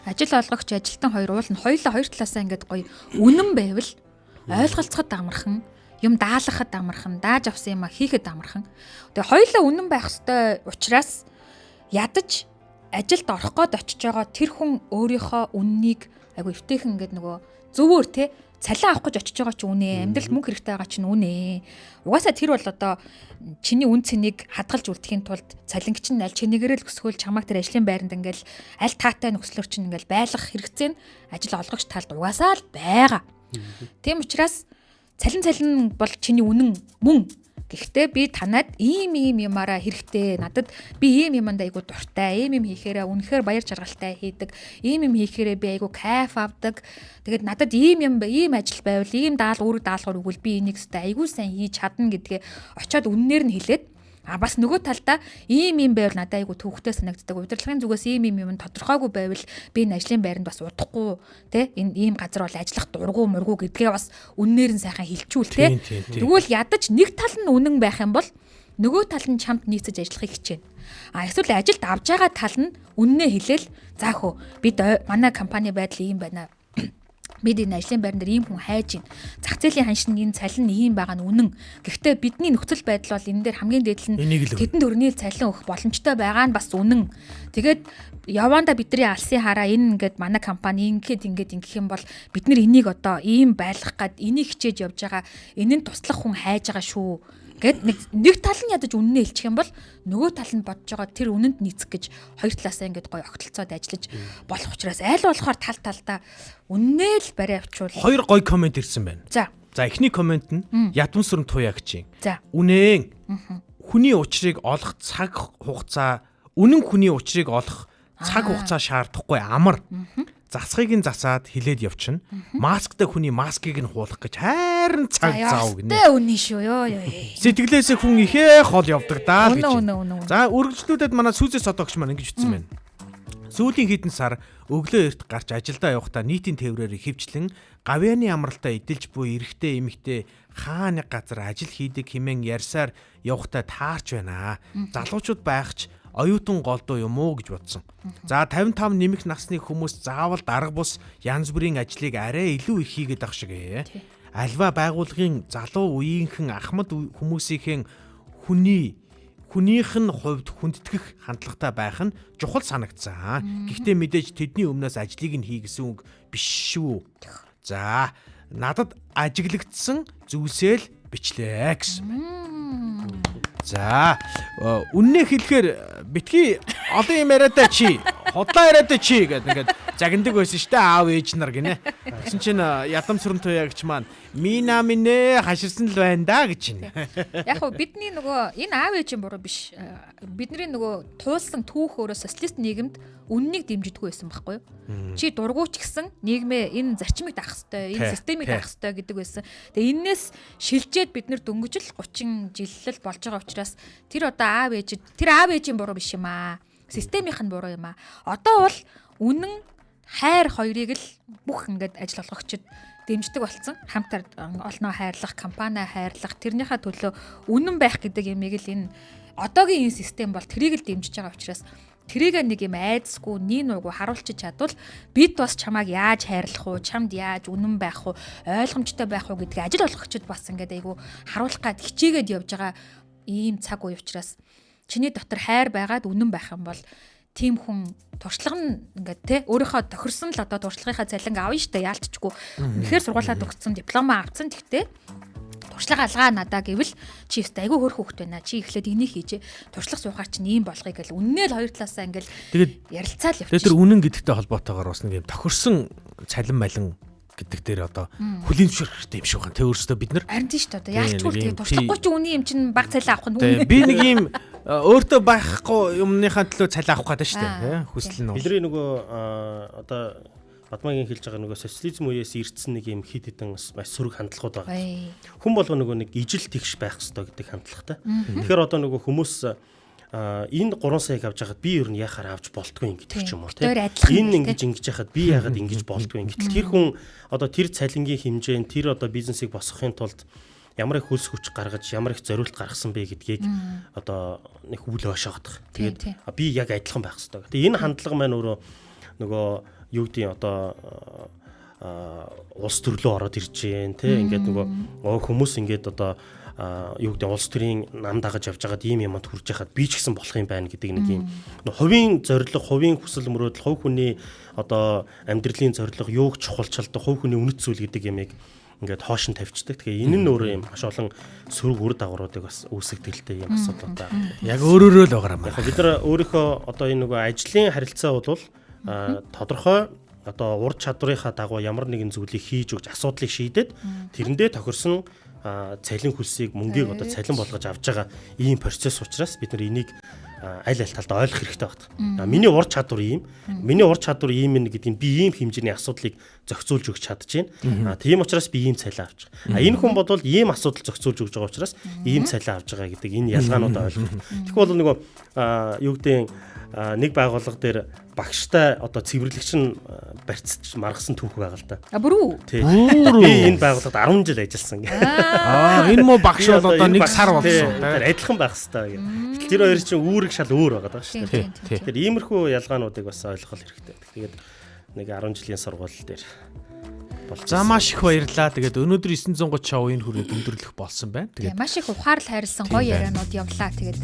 [SPEAKER 6] Ажил олгогч ажилтан хоёр уул нь хоёулаа хоёр талаасаа ингээд гоё үнэн байвал ойлголцоход амархан, юм даалгахад амархан, дааж авсан юмаа хийхэд амархан. Тэгээ хоёулаа үнэн байх ёстой учраас ядаж ажилд орох гээд очиж байгаа тэр хүн өөрийнхөө үннийг айгу эвтэйхэн ингээд нөгөө зөвөр те цалин авах гэж очиж байгаа чи үнэ, амьдралд мөнгө хэрэгтэй байгаа чинь үнэ. Угаасаа тэр бол одоо чиний үн цэнийг хадгалж үлдэхийн тулд цалингч нь аль чинийгээрээ л өсгөөл чамайг тэр ажлын байранд ингээл аль таатай нөхцлөөр чинь ингээл байлгах хэрэгцээ нь ажил олгогч талд угаасаа л байгаа. Тийм учраас цалин бол чиний үнэн мөн. Гэхдээ би танад ийм ийм юмараа хэрэгтэй. Надад би ийм юманд айгу дуртай. Ийм юм хийхээрээ үнэхээр баяр жаргалтай хийдэг. Ийм юм хийхээрээ би айгу кайф авдаг. Тэгээд надад ийм юм ийм ажил байвал, ийм үүрэг даалгавар өгвөл би энийг өстой айгу сайн хийж чадна гэдгээ очиод үннээр нь хэлээд а бас нөгөө талдаа ийм юм байвал надад айгу төвхтэй санагддаг. Удирдлагын зүгээс ийм ийм юм тодорхойгүй байвал би энэ ажлын байранд бас удахгүй те энэ ийм газар бол ажиллах дургу мургу гэдгээ бас үннээр нь сайхан хэлчүүл те. Тэгвэл ядаж нэг тал нь үнэн байх юм бол нөгөө тал нь чамд нийцэж ажиллахыг хичээнэ. А эсвэл ажилд авж байгаа тал нь үннээ хэлээл за хөө бид манай компани байдал ийм байна. Бид энэ ажлын байран дээр ийм хүн хайж байна. Зах зээлийн ханшин энэ цалин ийм байгаа нь үнэн. Гэхдээ бидний нөхцөл байдал бол энэ дээр хамгийн дээд нь тэдэнд өрнөл цалин өгөх боломжтой байгаа нь бас үнэн. Тэгээд яваанда бидний алсын хараа энэ ингээд манай компани ингээд ингээд ингэх юм бол бид нар энийг одоо ийм байлгах гад энийг хичээж явж байгаа. Энэ нь туслах хүн хайж байгаа шүү. Гэт нэг тал нь ядаж үннээ хэлчих юм бол нөгөө тал нь бодож байгаа тэр үнэнд нийцэх гэж хоёр талаасаа ингээд гоё огтлцоод ажиллаж болох учраас аль болохоор тал талдаа үннээ л барай авчвал.
[SPEAKER 7] Хоёр гоё комент ирсэн байна.
[SPEAKER 6] За.
[SPEAKER 7] За эхний комент нь Ядамсүрэн туягчийн.
[SPEAKER 6] За.
[SPEAKER 7] Үнэн. Хүний учрыг олох цаг хугацаа, үнэн хүний учрыг олох цаг хугацаа шаардахгүй амар. Засхыг нь засаад хилээд явчихна. Масктай хүний маскыг нь хуулах гэж хайрын цаг зав гинэ.
[SPEAKER 6] Тэ үнэн шүү ёо ёо.
[SPEAKER 7] Сэтгэлээсээ хүн ихээ хол явдаг даа л гэж.
[SPEAKER 6] Үнэн.
[SPEAKER 7] За үргэлжлүүлээд манай Сүзээ содогч маань ингэж үтсэн байна. Сүүлийн хэдэн сар өглөө эрт гарч ажилдаа явахдаа нийтийн тээврээр ихэвчлэн гавьяаны амралтаа эдэлж буй эрэгтэй эмэгтэй хаа нэг газар ажил хийдэг хэмээн ярьсаар явахдаа таарч байна. Залуучууд байхч оюутан голдуу юм уу гэж бодсон. За 55 нэмэх насны хүмүүс заавал дарга бус янз бүрийн ажлыг арай илүү их хийгээд ах шиг ээ. Альва байгууллагын залуу үеийнхэн ахмад хүмүүсийнхэн хүнийх нь хувьд хүндэтгэх хандлагатай байх нь чухал санагдсан. Гэхдээ мэдээж тэдний өмнөөс ажлыг нь хий гэсэн үг биш шүү. За надад ажиглагдсан зүйлсээ л бичлээ гэсэн байна. За үннээ хэлэхээр битгий олон юм яриадаа чи худлаа яриадаа чи гэдэг ингээд загнадаг байсан шүү дээ аав ээж нар гинэ. Тэгсэн чинь ядам сүрэн туягч маань мина минэ хаширсан л байна да гэж чинь.
[SPEAKER 6] Яг хөө бидний нөгөө энэ аав ээжийн буруу биш. Бидний нөгөө туулсан түүх өөрөө социалист нийгэмд үннийг дэмжидэггүй байсан байхгүй юу? Чи дургуй ч гэсэн нийгмээ энэ зарчмыг даах хэвээр, энэ системийг даах хэвээр гэдэг байсан. Тэгээ энээс шилжээд бид нэр дөнгөж л 30 жил л болж байгаа учраас тэр одоо аав ээж тэр аав ээжийн буруу биш юм аа. Системийнх нь буруу юм аа. Одоо бол үнэн хайр хоёрыг л бүх ингээд ажил олгогчид дэмждэг болсон. Хамтар олноо хайрлах, компани хайрлах, тэрнийхээ төлөө үнэн байх гэдэг юмыг л энэ одоогийн энэ систем бол тэрийг л дэмжиж байгаа учраас тэрийг нэг юм айдасгүй, нин нуугүй харуулчих чадвал бид бас чамайг яаж хайрлах уу, чамд яаж үнэн байх уу, ойлгомжтой байх уу гэдгийг ажил олгогчид бас ингээд айгүй харуулах гад хичээгээд явж байгаа ийм цаг үе учраас чиний дотор хайр байгаад үнэн байх юм бол тийм хүн туршлага нь ингээд те өөрийнхөө тохирсон л одоо туршлагынхаа цалинг авна штэ яалтчгүй. Үнэхээр сургуулаа төгссөн, дипломаа авцсан гэхдээ туршлага алгаа надаа гэвэл чи өстой айгүй хөөрхөн хөхт байна. Чи эхлээд энийг хийжээ. Туршлага суухаар чинь ийм болгоё гэл үннээ л хоёр талаасаа ингээл
[SPEAKER 7] Тэгээд
[SPEAKER 6] ярилцаал
[SPEAKER 7] тэгээд
[SPEAKER 6] явчих.
[SPEAKER 7] тэр үнэн гэдэгтэй холбоотойгоор бас нэг юм тохирсон цалин малин гэдэг дээр одоо хүлийн зөвшөөрөх хэрэгтэй юм шиг байна. Тэ өөрсдөө бид нар
[SPEAKER 6] Харин тийм шүү дээ. Одоо
[SPEAKER 7] Тий,
[SPEAKER 6] яалтчгүй
[SPEAKER 7] нэг
[SPEAKER 6] тэгээ
[SPEAKER 7] юм
[SPEAKER 6] туршлагагүй чи үний юм чинь баг цалин авах нь
[SPEAKER 7] Тэ
[SPEAKER 6] үнэ.
[SPEAKER 7] би нэг юм өөртөө байхгүй юмныхаа төлөө цалин авах гэдэг шүү дээ.
[SPEAKER 6] Аа,
[SPEAKER 7] Тэ хүсэл нь бол.
[SPEAKER 8] Бидний нөгөө одоо Бадмагийн хэлж байгаа нөгөө социализм үеэс ирдсэн нэг юм хид хідэн маш сөрөг хандлагууд байгаа.
[SPEAKER 6] Ой.
[SPEAKER 8] Хүн болго нөгөө нэг ижил тэгш байх ёстой гэдэг хандлагатай. Тэгэхээр одоо нөгөө хүмүүс энэ 3 саяг авч байхад би ер нь яхаар авч болтгүй юм гэдэг ч юм уу
[SPEAKER 6] Бид хоёр адилхан
[SPEAKER 8] Энэ
[SPEAKER 6] гэх
[SPEAKER 8] ингэж ингэж яхад би яагаад ингэж болтгүй юм. Гэтэл тэр хүн одоо тэр цалингийн хэмжээнд тэр одоо бизнесийг босгохын тулд ямар их хөлс хүч гаргаж ямар их зориулт гаргасан бэ гэдгийг одоо нэг үл ойшоогдох.
[SPEAKER 6] Тийм,
[SPEAKER 8] Тэгээд
[SPEAKER 6] тийм.
[SPEAKER 8] би яг адилхан байх ёстой. Тэгээ энэ хандлага маань өөрөө нөгөө юу гэдгийг одоо улс төрлөө ороод ирж гин тэ ингээд нөгөө хүмүүс ингээд одоо юу гэдэг улс төрийн нам дагаж явж байгаад ийм юмд хүрж яхад би ч гэсэн болох юм байна гэдэг нэг ийм хувийн зорилго, хувийн хүсэл мөрөөдөл, хувь хүний одоо амьдралын зорилго юуг чухалчилдаг, хувь хүний үнэт зүйл гэдэг юмыг ингээд хоош нь тавьчихдаг. Тэгэхээр энэ нь өөрөө юм маш олон сөрөг үр дагавруудыг бас үүсгдэг юм асуудлууд байна.
[SPEAKER 7] Яг өөрөөрөө л байгаа юм.
[SPEAKER 8] Яг бид нар өөрийнхөө одоо энэ нөгөө ажлын харилцаа бол тодорхой одоо ур чадварынхаа дагуу ямар нэгэн зүйлийг хийж өгч асуудлыг шийдээд тэрэндээ тохирсон цалин хөлсийг мөнгийг одоо цалин болгож авч байгаа ийм процесс учраас бид нар энийг аль аль талд ойлгох хэрэгтэй байна. Миний ур чадвар ийм, миний ур чадвар ийм нь гэдэг нь би ийм хэмжээний асуудлыг зохицуулж өгч чадчихээн. Тийм учраас би ийм цалин авч байгаа. Энэ хүн бодвол ийм асуудал зохицуулж өгч байгаа учраас ийм цалин авч байгаа гэдэг энэ ялгаануудаа ойлгох. Тэгэхгүй бол нөгөө юу гэдэг нэг байгууллага дээр багштай одоо цэвэрлэгч нь барьцж маргасан түүх байгаа л да.
[SPEAKER 6] А бүрүү.
[SPEAKER 8] Тий. Би энэ байгууллагад 10 жил ажилласан гэх.
[SPEAKER 7] Аа энэ муу багш бол одоо нэг сар болсон.
[SPEAKER 8] Тэр адилхан байх хэвээр гэх. Гэтэл тэр хоёр чинь үүрэг шал өөр байгаа даа шүү дээ. Тэгэхээр иймэрхүү ялгаануудыг бас ойлгох хэрэгтэй. Тэгээд нэг 10 жилийн сургууль дээр болж.
[SPEAKER 7] За маш их баярлалаа. Тэгээд өнөөдөр 930 шоу энэ хүрээд өндөрлөх болсон байна.
[SPEAKER 6] Тэгээд
[SPEAKER 7] Тэгээд
[SPEAKER 6] маш их ухаарл хайрлсан гоё ярианууд явлаа. Тэгээд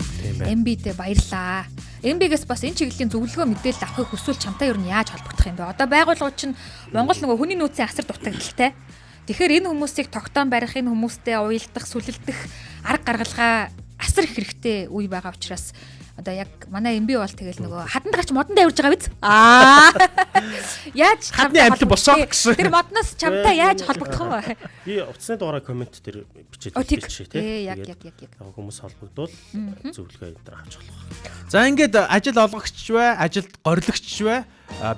[SPEAKER 6] MB-д баярлаа. MB-гээс бас энэ чиглэлийн зөвлөгөө мэдээлэл авахыг хүсвэл чамтай ер нь яаж холбогдох юм бэ? Одоо байгууллагууд чинь Монгол нөгөө хүний нөөцийн асар дутагдaltaй. Тэгэхээр энэ хүмүүсийг тогтоон барих, энэ хүмүүстэй уялдах, сүлэлдэх арга гаргалгаа асар их хэрэгтэй үе байгаа учраас одоо яг манай MB бол тэгэл нөгөө хаданд гарч модонд авирж байгаа биз? Аа. Яаж
[SPEAKER 7] Хадны амтан босоо гэсэн.
[SPEAKER 6] Тэр модноос чамтай яаж холбогдох юм бэ?
[SPEAKER 8] Би утасны дугаараа коммент дээр бичээд
[SPEAKER 6] бичээ тий. Яг яг яг яг.
[SPEAKER 8] Хүмүүс холбогдвол зөвлөгөө энэ төр авч болох.
[SPEAKER 7] За ингээд ажил олгогч бай, ажилд горлогч бай.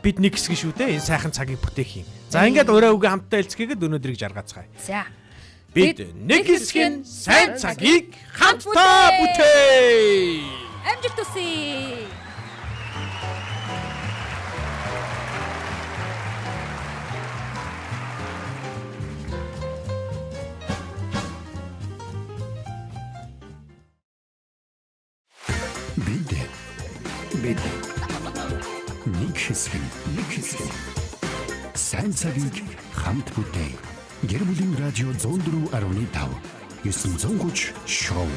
[SPEAKER 7] Бид нэг хэсэг шүү дээ. Энэ сайхан цагийг бүтээх юм. За ингээд ураа үгээ хамтдаа хэлцгээгээд өнөөдрийг жаргацгаая.
[SPEAKER 6] За.
[SPEAKER 7] Бид нэг хэсэг нь сайн цагийг хамтдаа бүтээе.
[SPEAKER 6] Амжилт хүсье.
[SPEAKER 1] Бид нэг хэсэг нь сайн цагийг хамт бүтээе. Гэр бүлийн радио 104.5 930 шоу.